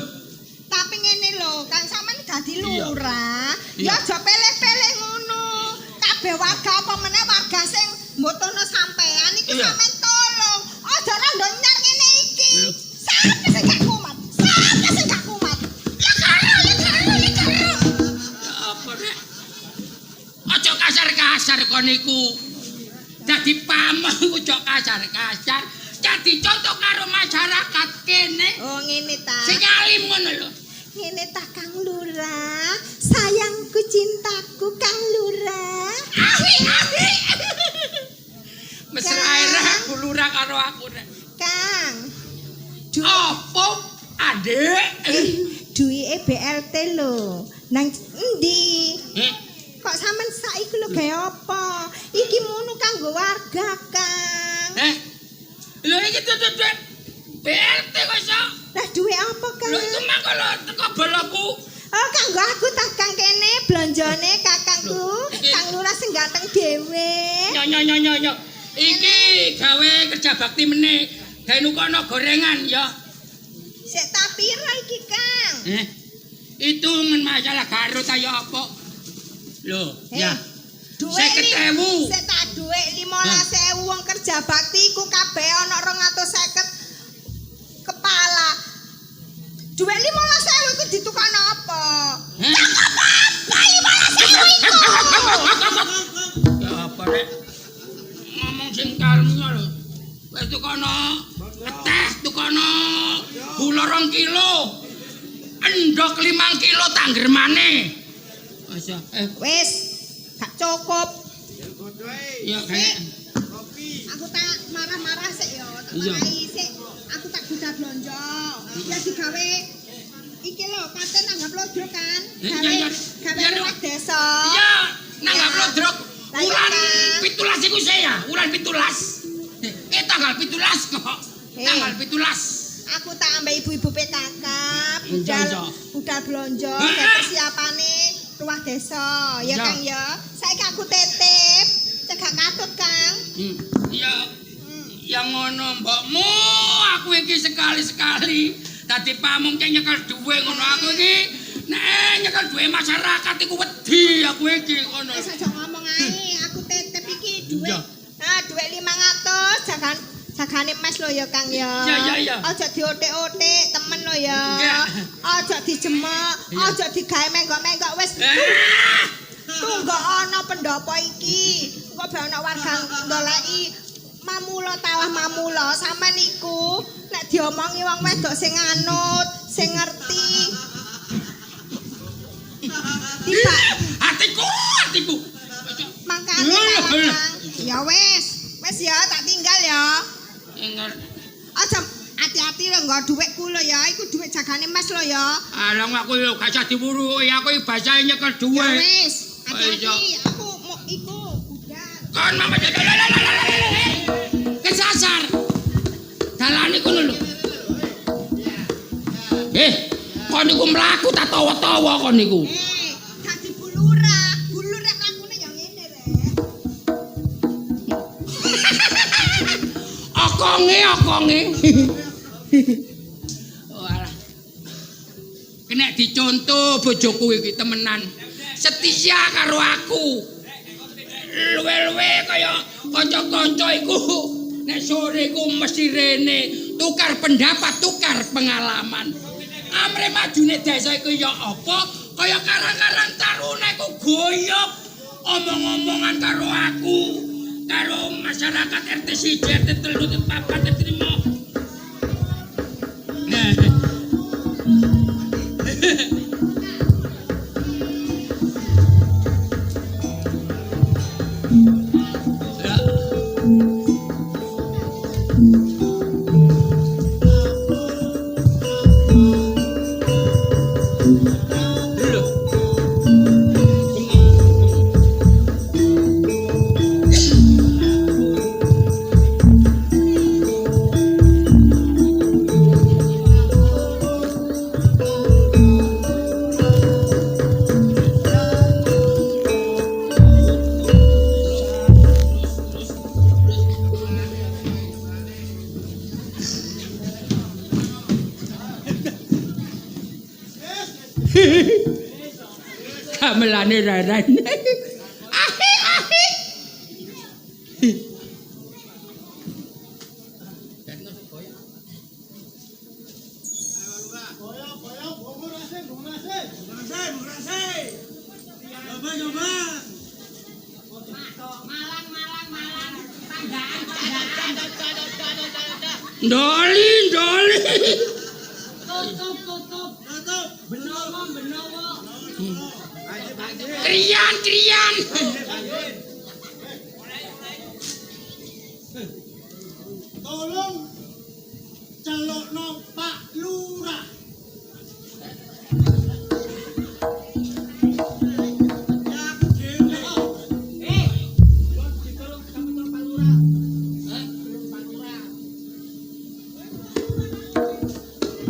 Tapi ngene lho, Kang sampean dadi lurah, ya aja peleh-peleh ngono. Kabeh warga apa meneh warga sing mbotono sampean iku sampean tolong. Aja rondo nyar ngene iki. Sampe sing gak kumat. Sampe sing gak kumat. Ya karo, ya karo, ya karo. Ya apa rek? Aja kasar-kasar kon niku. Dadi pamong iku aja kasar-kasar. Dadi contoh karo masyarakat kene. Oh ngene ta. Sing alim ngono lho. Ngene ta Kang Lurah, sayangku cintaku Kang Lurah. Awi awi. Mesra rek Bu Lurah karo aku rek. Kang. Apa adek? Duwike BLT lho. Nang endi? Kok sampean saiki lho gawe apa? Iki mono kanggo warga, Kang. Lho iki duit BLT kok iso? Lah duwe apa, Kang? Lho iku mangko lho teko boloku. Oh, kanggo aku tak Kang kene blonjone kakangku, Kang Lurah sing ganteng dhewe. Nyo nyo nyo nyo. Iki gawe kerja bakti meneh. Gawe nukono gorengan ya. Sik ta pira iki, Kang? Hitungan masalah karo ta ya apa? Lho, ya. 50.000. Sik tak dhuwit 15.000 wong kerja bakti iku kabeh ana 250 kepala. Dhuwit 15.000 iku ditukokno apa? Cakep apa 15.000 iku? Ya apa rek? Ngomong sing kalem lho. Wis tukono teh, tukono gula 2 kilo. Endhog 5 kilo tangger maneh. Wis wis gak cukup. Ya kayak aku tak marah-marah sik ya, tak marahi sik. Aku tak budal blonjo. Ya digawe iki lho, kate nanggap lodrok kan. Gawe luwih desa. Iya, nanggap lodrok. Wulan 17 iku saya, wulan 17. Tanggal 17 kok. Tanggal 17. Aku tak ambek ibu-ibu PKK, budal blonjo, persiapane ruah desa, ya Kang ya. Saiki aku titip, cegah katut Kang. Iya. Ya ngono mbokmu, aku iki sekali-sekali dadi pamong ki nyekel dhuwit ngono aku iki. Nek nyekel dhuwit masyarakat iku wedi aku iki ngono. Wis aja ngomong ae, aku titip iki dhuwit. Nah, dhuwit 500 jagane mes lho ya Kang ya. Iya. Aja diothek-othek temen lho ya. Aja dijemek, aja digawe menggok-menggok wis. Tunggu ana pendopo iki. Engko ben ana warga ndoleki mamula tawah mamula sampean iku nek diomongi wong wedok sing anut, sing ngerti. Tiba atiku, atiku. Mangkane Kang. Ya wis, wis ya tak tinggal ya. Tinggal. Aja hati-hati lho nggo dhuwitku lho ya, iku dhuwit jagane Mas lho ya. Alah aku yo gak usah diwuruki, aku basahe nyekel dhuwit. Ya wis, hati-hati aku mau iku budal. Kon mama kesasar. Dalane kono lho. Kon niku mlaku ta tawa-tawa kon niku. Dadi Bu Lurah, Bu Lurah mlakune ya ngene rek. Okonge, okonge. Walah. Kena dicontoh bojoku iki temenan. Setia karo aku. Luwe-luwe kaya kanca-kanca iku. Nek sore iku mesti rene, tukar pendapat, tukar pengalaman. Amre majune desa iku ya apa? Kaya karang-karang taruna iku goyop. Omong-omongan karo aku, karo masyarakat RT 1, RT 3, RT 4, RT 5. Nah. Ya. Lho. Gamelane reren. Ahi ahi. Malang malang malang. Pandaan pandaan. Ndoli ndoli. Tutup tutup. Tutup. Benowo benowo. Kriyan kriyan. Tolong celokno Pak Lurah. Eh,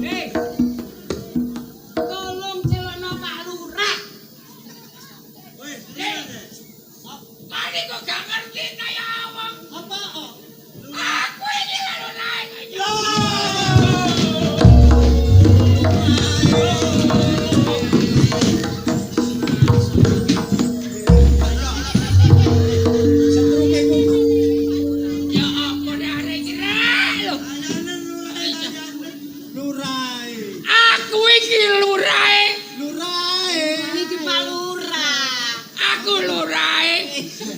Eh. Tolong celokno Pak Lurah. Kok kok gak ngerti kaya awak. Apa? Aku iki lho naik. Ya apa nek arek iki rek lho. Lurae. Aku iki lurahe. Lurae. Iki Pak Lurah. Aku lurahe.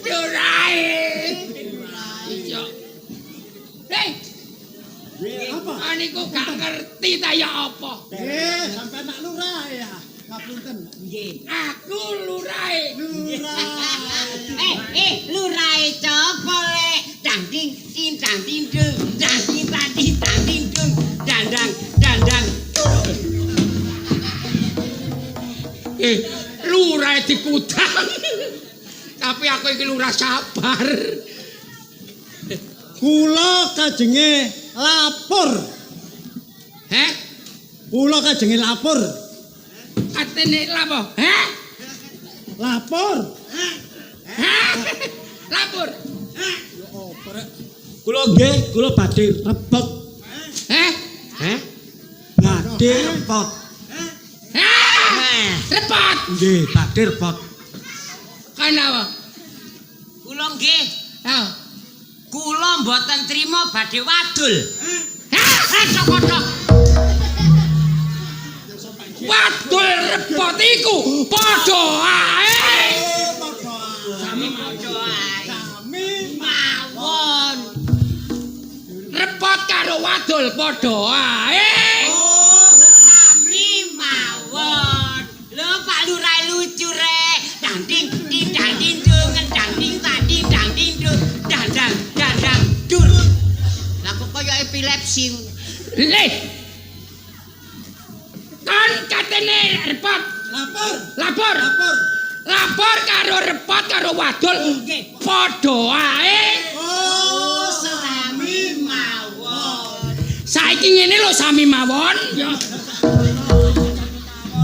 Lurahe. Iya. Hei, Apa? aniku gak ngerti ta ya apa. Sampean nak lurae ya. Ngapunten. Nggih. Aku lurahe. Lurae. Eh, lurahe copo lek? Dang ding ding dang ding dung, dang ding dang ding dang ding dung, dandang dandang. Lurahe dikudang. Tapi aku iki lurah sabar. Kula kajenge lapor. Heh? Kula kajenge lapor. Atene lapo? Heh? Lapor. Heh? Lapor. Kula nggih, kula badhe repot. Heh? Heh? Badhe repot. Heh? Repot. Nggih, badhe repot. Kenapa? Kula nggih, Hah? kula mboten trima badhe wadul. Heh? Eh, cokotok. Wadul repot iku padha ae. Sami padha ae. Sami Mawon. Repot karo wadul padha ae. Sami mawon. Lho Pak Lurah lucu rek. Dang ding ding dang ding dung, dang ding dang ding dang ding dung, dandang dandang dur. Lah kok kaya epilepsi. Le. Kan katene repot. Lapor. Lapor. Lapor. Lapor karo repot karo wadul padha ae. Oh, sami Mawon. Saiki ngene lho sami mawon. Ya.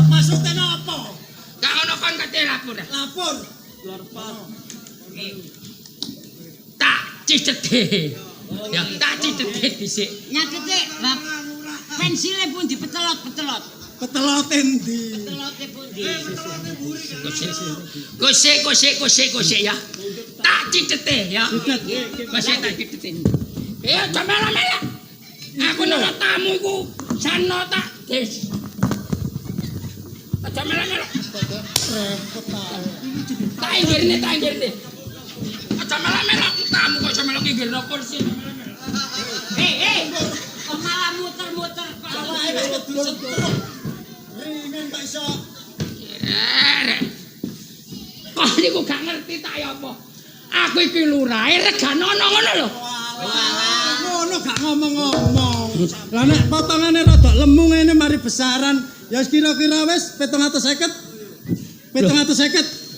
Maksudnya napa? Gak ono kon kate lapor. Lapor. Tak cicete. Ya, tak cicete dhisik. Nyatete lah pensile pun dipetelot-petelot. Petelote endi? Petelote pundi? Kosek kosek kosek kosek ya. Tak cicete ya. Kosek tak cicete. Ya jamela-mela. Aku nang tamu iku sano tak des. Aja mela-mela. Repot ta. Tak inggirne, tak inggirne. Aja melok-melok tamu kok iso melok inggirno kursi. Eh, kok malah muter-muter kok. Awake wis kedul setruk. Ringan kok iso. Rek. Kok niku gak ngerti tak ya apa? Aku iki lurahe reganono ngono lho. Ngono gak ngomong-ngomong. Lah nek potongane rada lemu ngene mari besaran, ya wis kira-kira wis 750. 750.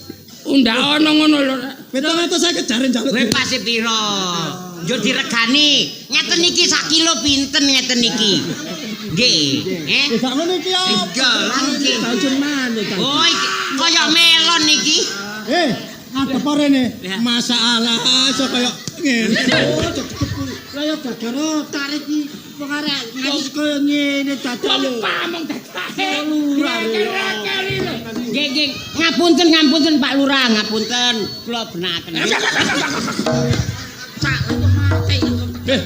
Undak ono ngono lho. Rek. 750 jare njaluk. Kowe pasti piro? Yo diregani. Ngeten iki sak kilo pinten ngeten iki? Nggih. Eh? Gak ngono iki apa? Enggak, lah iki. Tajun maneh ta. Oh, iki kaya melon iki. Eh, ngadep rene. Ya. Masalah iso kaya ngene. Lah ya gara-gara tarik iki wong arek wis kaya ngene dadak lho. Wong pamong dadake. Lurah, Rekel-rekel lho. Nggih, nggih. Ngapunten, ngapunten Pak Lurah, ngapunten. Kula benaken. Sak mati. Eh.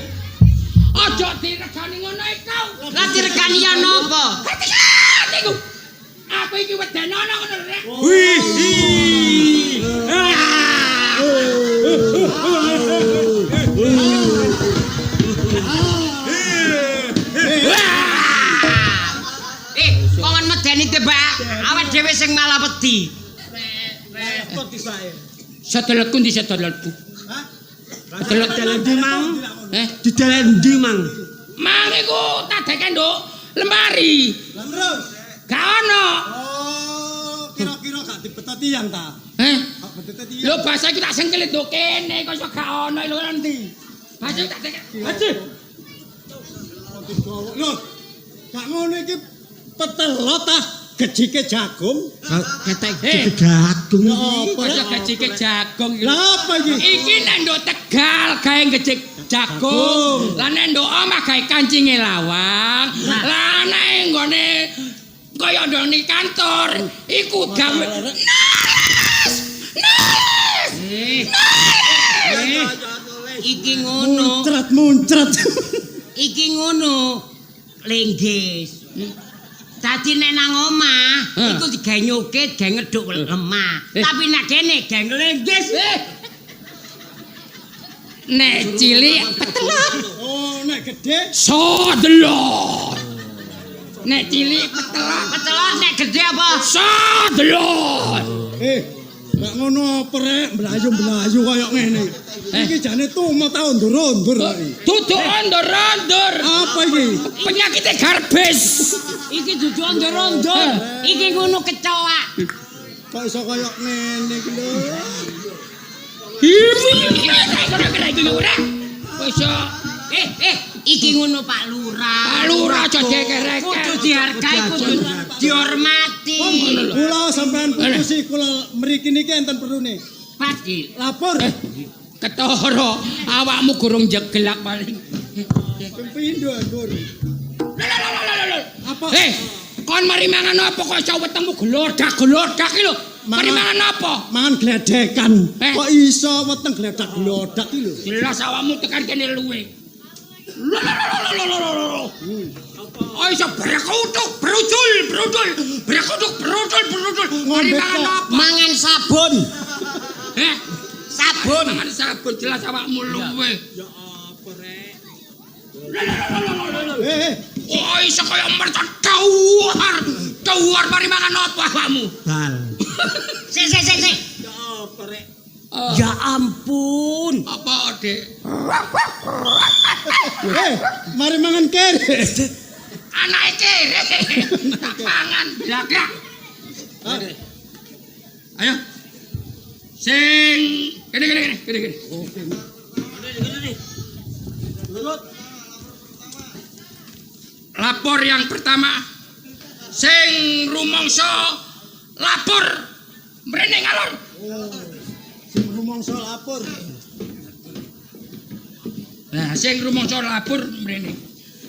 Aja diregani ngono iku. Lah diregani ya napa? Hati-hati iku. Aku iki wedenono ngono lho, Rek. Wih. Eh, kongon medeni tebak. Awak dhewe sing malah wedi. Repot tibake. Sedelku ndi sedelku? Hah? Sedelok Dalan ndi mang? Eh, Di dalan ndi mang? mang iku tak deken nduk lemari. Lah terus. Gak ono. Oh, kira-kira gak dibetot tiyang ta? Eh, Gak betot tiyang. lho basa iku tak sengkelit nduk kene kok iso gak ono lho nanti. Basa iku tak deken. Haji. Lho, gak ngono iki petelot ah gejike jagung. Ketek Eh. jagung. Ya apa? Kok iso gejike jagung iki. Lah apa iki? Iki nek nduk Tegal gawe gejik jagung. Lah nek nduk omah gawe kancinge lawang. Lah nek nggone kaya ndone kantor iku gawe nulis. Nulis. Eh, iki ngono. Muncrat muncrat. Iki ngono. Lenggis. Dadi nek nang omah iku digawe nyukit, gawe ngeduk lemah. Tapi nek kene gawe nglenggis. Eh. Nek cilik petelot Oh, nek gede sodelot. Nek cilik petelot Petelot nek gede apa? sodelot. eh gak ngono apa rek mlayu-mlayu kaya ngene. Iki jane tumo ta undur-undur kok iki. Duduk ondur-ondur. Apa iki? Penyakitnya garbis. Iki dudu ondor-ondor. Iki ngono kecoa. Kok iso kaya ngene iki lho? Iso Eh, iki ngono Pak Lurah. Pak Lurah aja dekerek. Kudu dihargai, kudu dihormati. Kula sampean putusi kula mriki niki enten perlune. Pasti. Lapor. Ketara awakmu gurung jeglak paling. Ping pindho anggur. Lho. Apa? Eh, kon mari mangan apa kok iso wetengmu glodak-glodak iki lho? Mari mangan apa? Mangan gledekan. Eh. Kok iso weteng gledak-glodak iki lho? Jelas awakmu tekan kene luwe. Lho lho lho lho lho lho. Oh iso berkutuk, berudul, berudul, berkutuk, berudul, berudul. Mari Ngombe mangan kok. apa? Mangan sabun. Eh, Sabun. mangan sabun jelas awakmu luwe. Ya apa rek? Lho lho lho lho lho. Eh, eh. Oh iso kaya mercon dawar. Dawar mari mangan apa awakmu? Bal. Sik sik sik sik. Ya apa rek? Ya ampun. Apa, Dik? Eh, mari mangan kere. Anake kere. Tak pangan blakrak. Ayo. Sing kene kene kene kene kene. Lapor yang pertama. Sing rumangsa lapor mrene ngalor. Sing rumangsa lapor. Nah, sing rumangsa lapor mrene.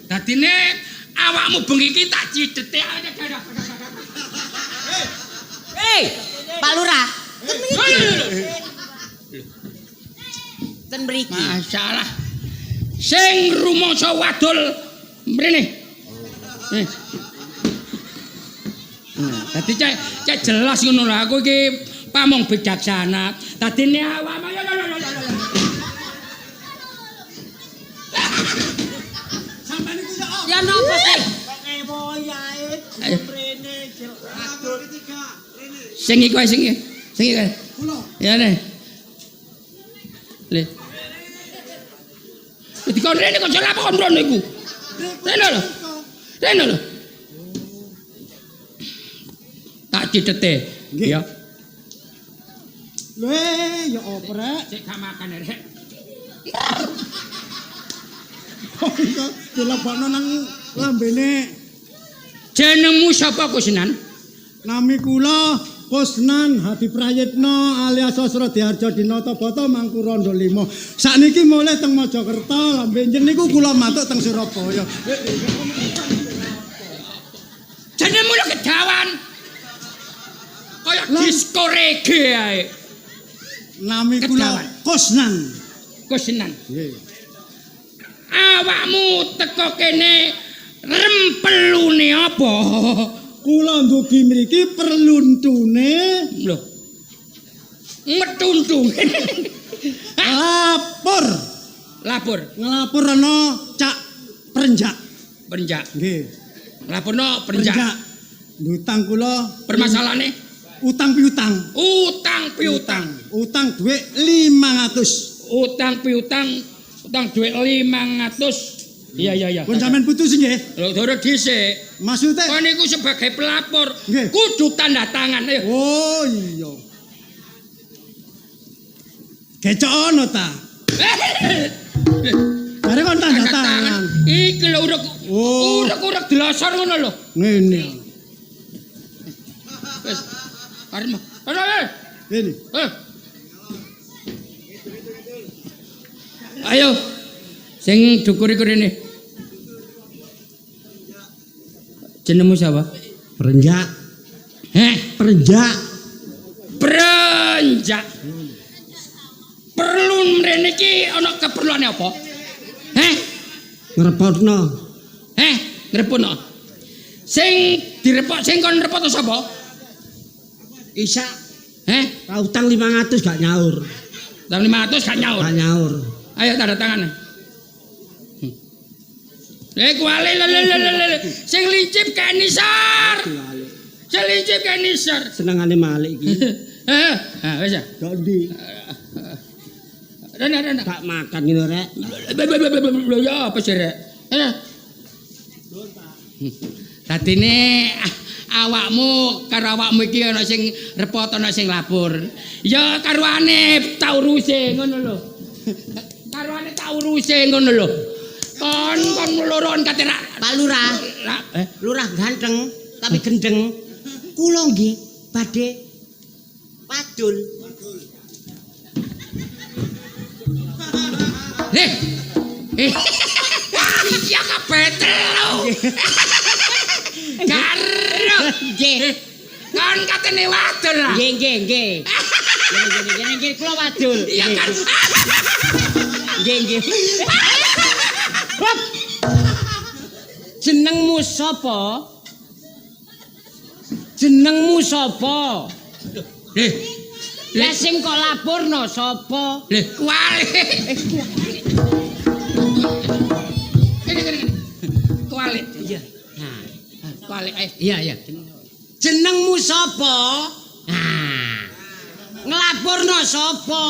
Dadine awakmu bengi iki tak cidete. Hei, Pak Lurah. Ten mriki. Masalah. Sing rumangsa wadul mrene. Eh. Nah, dadi cek jelas ngono lho aku iki Pamong bijaksana. Dadine awakmu ya ya ya ya. Sampeyan iku ya Ya napa sih? Ayo. Sing iku ae sing iki. Sing iki. Kula. Ya ne. Le. Dikon rene kok ora kon rono iku. Rene lho. Rene lho. Tak cithete. Ya. Lho ya apa rek? Sik gak makan rek. Kok iso dilebokno nang lambene? Jenengmu sapa Kusnan? Nami kula Kusnan Hadi Prayitno alias Sosrodiharjo Dinata Bata Mangku Rondo 5. Sakniki mulih teng Mojokerto, lambe njen niku kula matuk teng Surabaya. Jenengmu lho kedawan. Kaya disco reggae ae. Nami kula Kusnan. Kusnan. Nggih. Awakmu teko kene rempelune apa? Kula ndugi mriki perluntune lho. Metuntung. Lapor. Lapor. Ngelapor ana Cak Prenjak. Prenjak. Nggih. Laporno Prenjak. Ndutang kula permasalahane utang piutang. Utang piutang. Utang dhuwit 500. Utang piutang, utang dhuwit 500. Iya iya iya. Pun sampean putus nggih. Lho durung dhisik. Maksude kon niku sebagai pelapor nggih kudu tanda tangan. Ayo. Oh iya. Gecok ono ta? Bare kon tanda tangan. Iki lho uruk. Oh. Uruk-uruk delosor ngono lho. Ngene. Wis. Arep. Ayo. Ngene. Ayo. Sing dukur iku rene. Jenengmu sapa? Prenjak. Heh, Prenjak. Prenjak. Perlu mrene iki ana keperluane apa? Heh, ngrepotno. Heh, ngrepotno. Sing direpot sing kon repot sapa? Isa. Heh, utang 500 gak nyaur. Utang 500 gak nyaur. Gak nyaur. Ayo tanda tangan. Kuwale lho lho lho lho. Sing lincip kae nisor. Sing lincip kae nisor. Senengane malik iki. Heeh, ha wis ya. Dok ndi? Rene rene. Gak makan ngene rek. Lho ya apa sih rek? Dadine awakmu karo awakmu iki ana sing repot ana sing lapor. Ya karuane tak uruse ngono lho. Karuane tak uruse ngono lho. Kon kon loron kate rak. Pak Lurah. Lurah ganteng tapi gendeng. Kula nggih badhe wadul. Eh. Ya kebetel. Karo. Nggih. Kon katene wadul lah. Nggih nggih nggih. Nggih nggih kula wadul. Iya kan. Nggih nggih. Jenengmu sapa? Jenengmu sapa? Leh. Lah sing kok laporno sapa? Leh, kuwale. Kene kene. Kuwale. Iya. Nah, kuwale. Iya iya. Jenengmu sapa? Nah. Nglaporno sapa?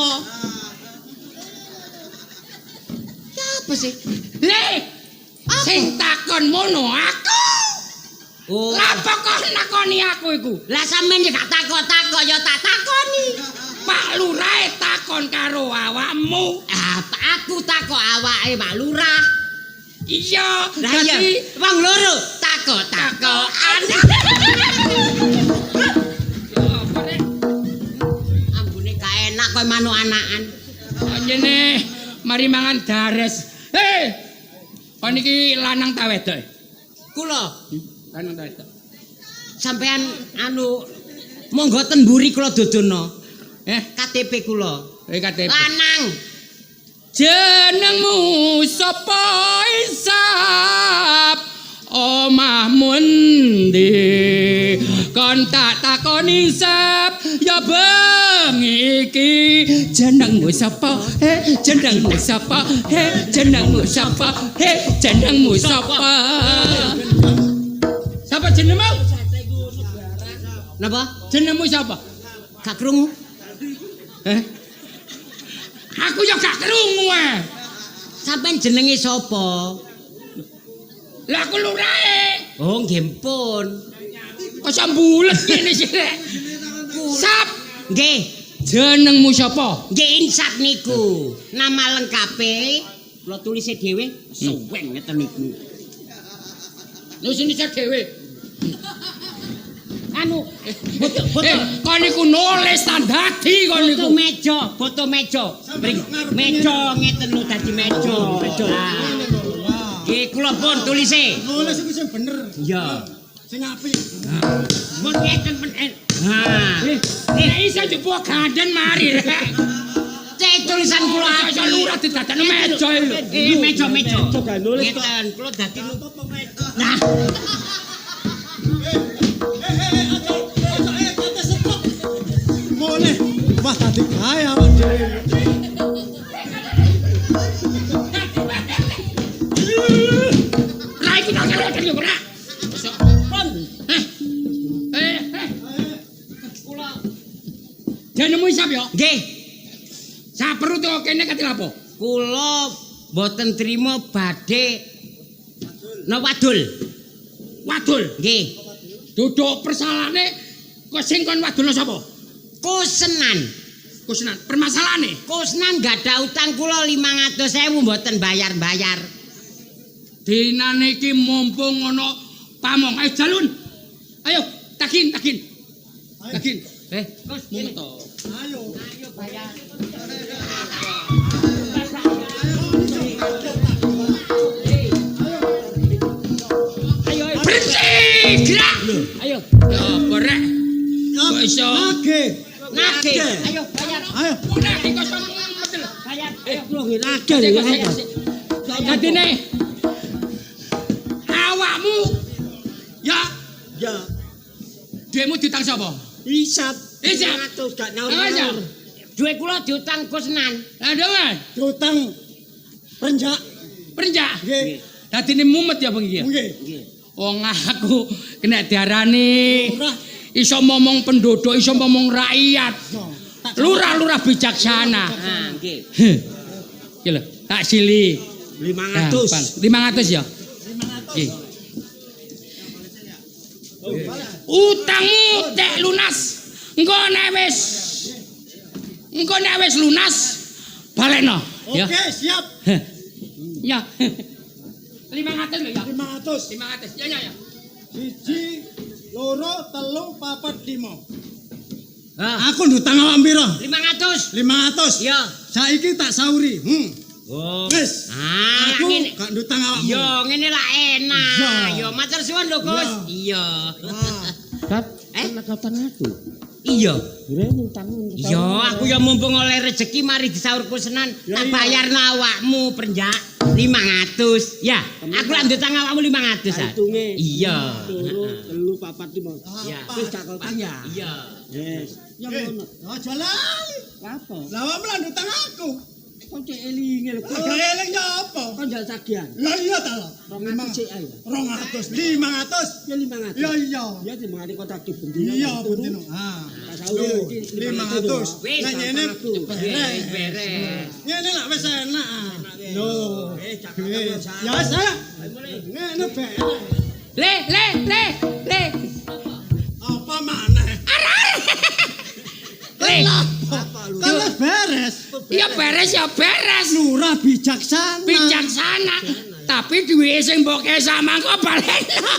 Apa sih? Le, sing takon mono aku. Oh. Lah kok nakoni aku iku? Lah sampeyan gak takok-takok ya tak takoni. Pak Lurah takon karo awakmu. Ah, aku takok awake Pak Lurah. Iya, lah iya. Wong loro takok-takokan. Ambune gak enak koyo manuk anakan. Anjene mari mangan dares. Hei, kon iki lanang ta wedok? Kula. Lanang ta wedok? Sampean anu monggo ten mburi kula dodono. KTP kula. KTP. Lanang. Jenengmu sapa isap? Omahmu endi? Kon tak takoni sap ya bener. iki. Jenengmu sapa? He, jenengmu sapa? He, jenengmu sapa? He, jenengmu sapa? Sapa jenengmu? Napa? Jenengmu sapa? Gak krungu? Eh? Aku ya gak krungu eh. Sampeyan jenenge sapa? Lah aku lurahe. Oh, nggih pun. Kok iso mbulet ngene sih rek. Sap, Nggih. jenengmu sapa? Nggih Insap niku. Nama lengkape kula tulise dhewe suweng ngeten niku. Lu sini dhewe. Anu, boto Kon niku nulis tandadi kon niku. boto meja, boto meja. Meja ngeten lho dadi meja. Nggih kula pun tulise. Nulis iku sing bener. Iya. Sing apik. Mun ngeten pen. Ha. Nek iso njupuk ganden mari rek. Cek tulisan kula Kula iso lurah didadakno meja lho. Meja meja. Ngeten kula dadi Nah, Mulih. Wah dadi gawe awak dhewe. Ra iku tak kira yo ora. pun Eh. Eh, eh. Jenengmu Isap ya? nggih. Saperlu to kene kate lapo? Kula mboten trima badhe napa wadul. Wadul. Nggih. Duduk persalahane kok sing kon wadulno sapa? Kusenan. Kusnan. Permasalahane Kusnan gadah utang kula 500.000 mboten bayar-bayar. dinane iki mumpung ana pamong. Ayo jalun. Ayo tagin, tagin. Tagin. Kus Mumet to. Ayo. Ayo bayar. Ayo, ayo. Berhenti! Gerak. Ayo. Ya apa rek? Kok iso? Nagih. Nagih. Ayo bayar. Ayo. Kok nagih kok iso mumet lho. Bayar. Kula nggih nagih lho. Dadine awakmu ya Ya, duitmu diutang sapa? Isap. Isap. 500 gak nyaur. Apa Isap? Duit kula diutang Kusnan. Lah doan, Diutang prenjak. prenjak. Nggih. Dadine mumet ya bengi ya. Nggih. Wong aku kena diarani Lurah. iso ngomong penduduk, iso ngomong rakyat. Lurah-lurah bijaksana. Nah, nggih. Heh. Iki lho, tak sili. 500. 500 ya? 500. Nggih. Utangmu tek lunas. Engko nek wis lunas balekno ya. Oke, siap. Heh. Ya. 500 lho ya. 500. 500. Ya ya ya. 1, 2, 3, 4, 5. Ah, Aku ndutang awak piro? 500. 500. Iya. Saiki tak sauri. Oh. Wis. Ah, Aku ngene. gak ndutang awakmu. Yo, ngene lah enak. Iya. Yo, matur suwun lho, Gus. Iya. Sap, Eh? utang aku. Iya. Utang. Iya, aku ya mumpung oleh rezeki mari disaur Kusnan, tak bayarno awakmu prenjak 500. Ya, aku lak ndutang awakmu 500. ah. Hitunge. Iya. 2, 3, 4, 5. Iya. Wis gak utang ya. Iya. Wis. Ya Eh, ngono. aja lali. Apa? Lah awakmu lah ndutang aku. Kok cek elinge lho. Lah gak eling ya apa? Kon njaluk tagihan. Lah iya ta lho. 200 sik ayo. 200, 500. Ya 500. Ya iya. Ya timbangane kok tagih bendina. Iya bendino. Ha. Tak sauri iki 500. Wis, Nek ngene Wis beres. ngene lak wis enak. ah. Lho. Wis. Ya wis ayo. Ngene beres. Le le le le. Apa maneh? Le. Kan wis beres. Ya beres ya beres. Lurah bijaksana. Bijaksana. Tapi duwike sing mbok sama kok balekno.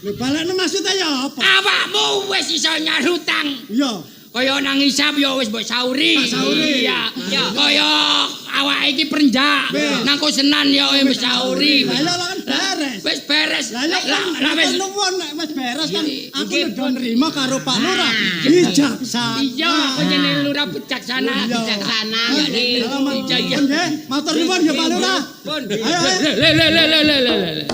Lho balekno maksudnya ya apa? Awakmu wis iso nyarutang. Iya. Kaya nang Isap ya wis mbok sauri. Tak sauri. Iya. Kaya awake iki prenjak. Wis. Nang Kusenan ya wis sauri. Lah iya lah kan beres. Wis beres. Lah iya Lah kan lah wis. nuwun nek wis beres kan aku Nggih, udah nerima karo Pak Lurah. Bijaksana. Iya, aku jenenge lurah bijaksana. Iya. Bijaksana. Nggih. Iya, iya. Nggih, matur nuwun ya Pak Lurah. Pun. Ayo, ayo. Le le le le le le le.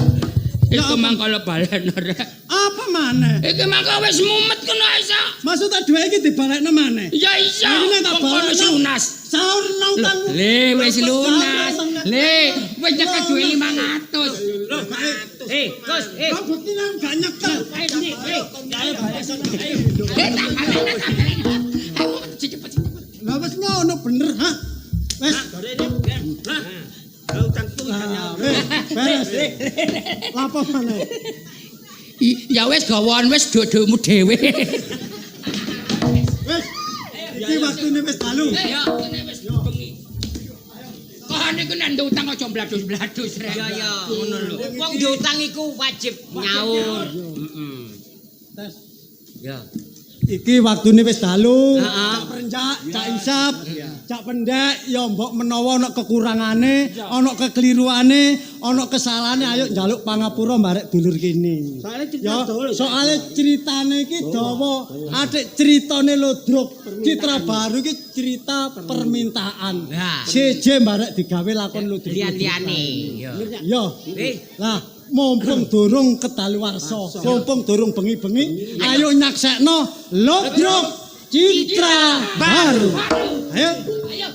Iku mangko balen rek. Apa maneh? Iki mangko wis mumet kono iso. Maksudnya duwe iki dibalekno maneh? Ya iso. Ini nek tak Wong kono wis balekno. lunas. Saur nang utang. Le wis lunas. Le wis nyekel duwe 500. Eh, Gus, eh. Kok bukti nang gak nyekel. Ayo ndi? Eh, Ayo balik sono. Eh tak balekno tak balekno. Aku cepet cepet. Lah wis ngono bener, ha? Wis. Hah? Lah utangku Lah, wis, beres. Lapo maneh? Ya wis gawon wis dodokmu dhewe. Wis. Iki waktune wis dalu. Ya kene wis bengi. Kon niku nek ndek utang aja bladus-bladus rek. Ya ya. Ngono lho. Wong diutang iku wajib nyaur. Heeh. Tes. Ya. Iki waktune wis dalu. Heeh. Cak perenjak, cak isap, cak pendek, ya mbok menawa ana kekurangane, ana kekeliruane, ana kesalahane, ayo njaluk pangapura mbarek dulur kene. Soale cerita Ya, dawa lho. soale ceritane iki dawa, atik ceritane Ludruk, Citra Baru iki cerita permintaan. Nah. Siji mbarek digawe lakon Ludruk. Lian-liane. Ya. Ya. Eh, Lah, mumpung durung kedaluwarsa, mumpung durung bengi-bengi, ayo nyaksekno Ludruk Citra Baru. Ayo. Ayo.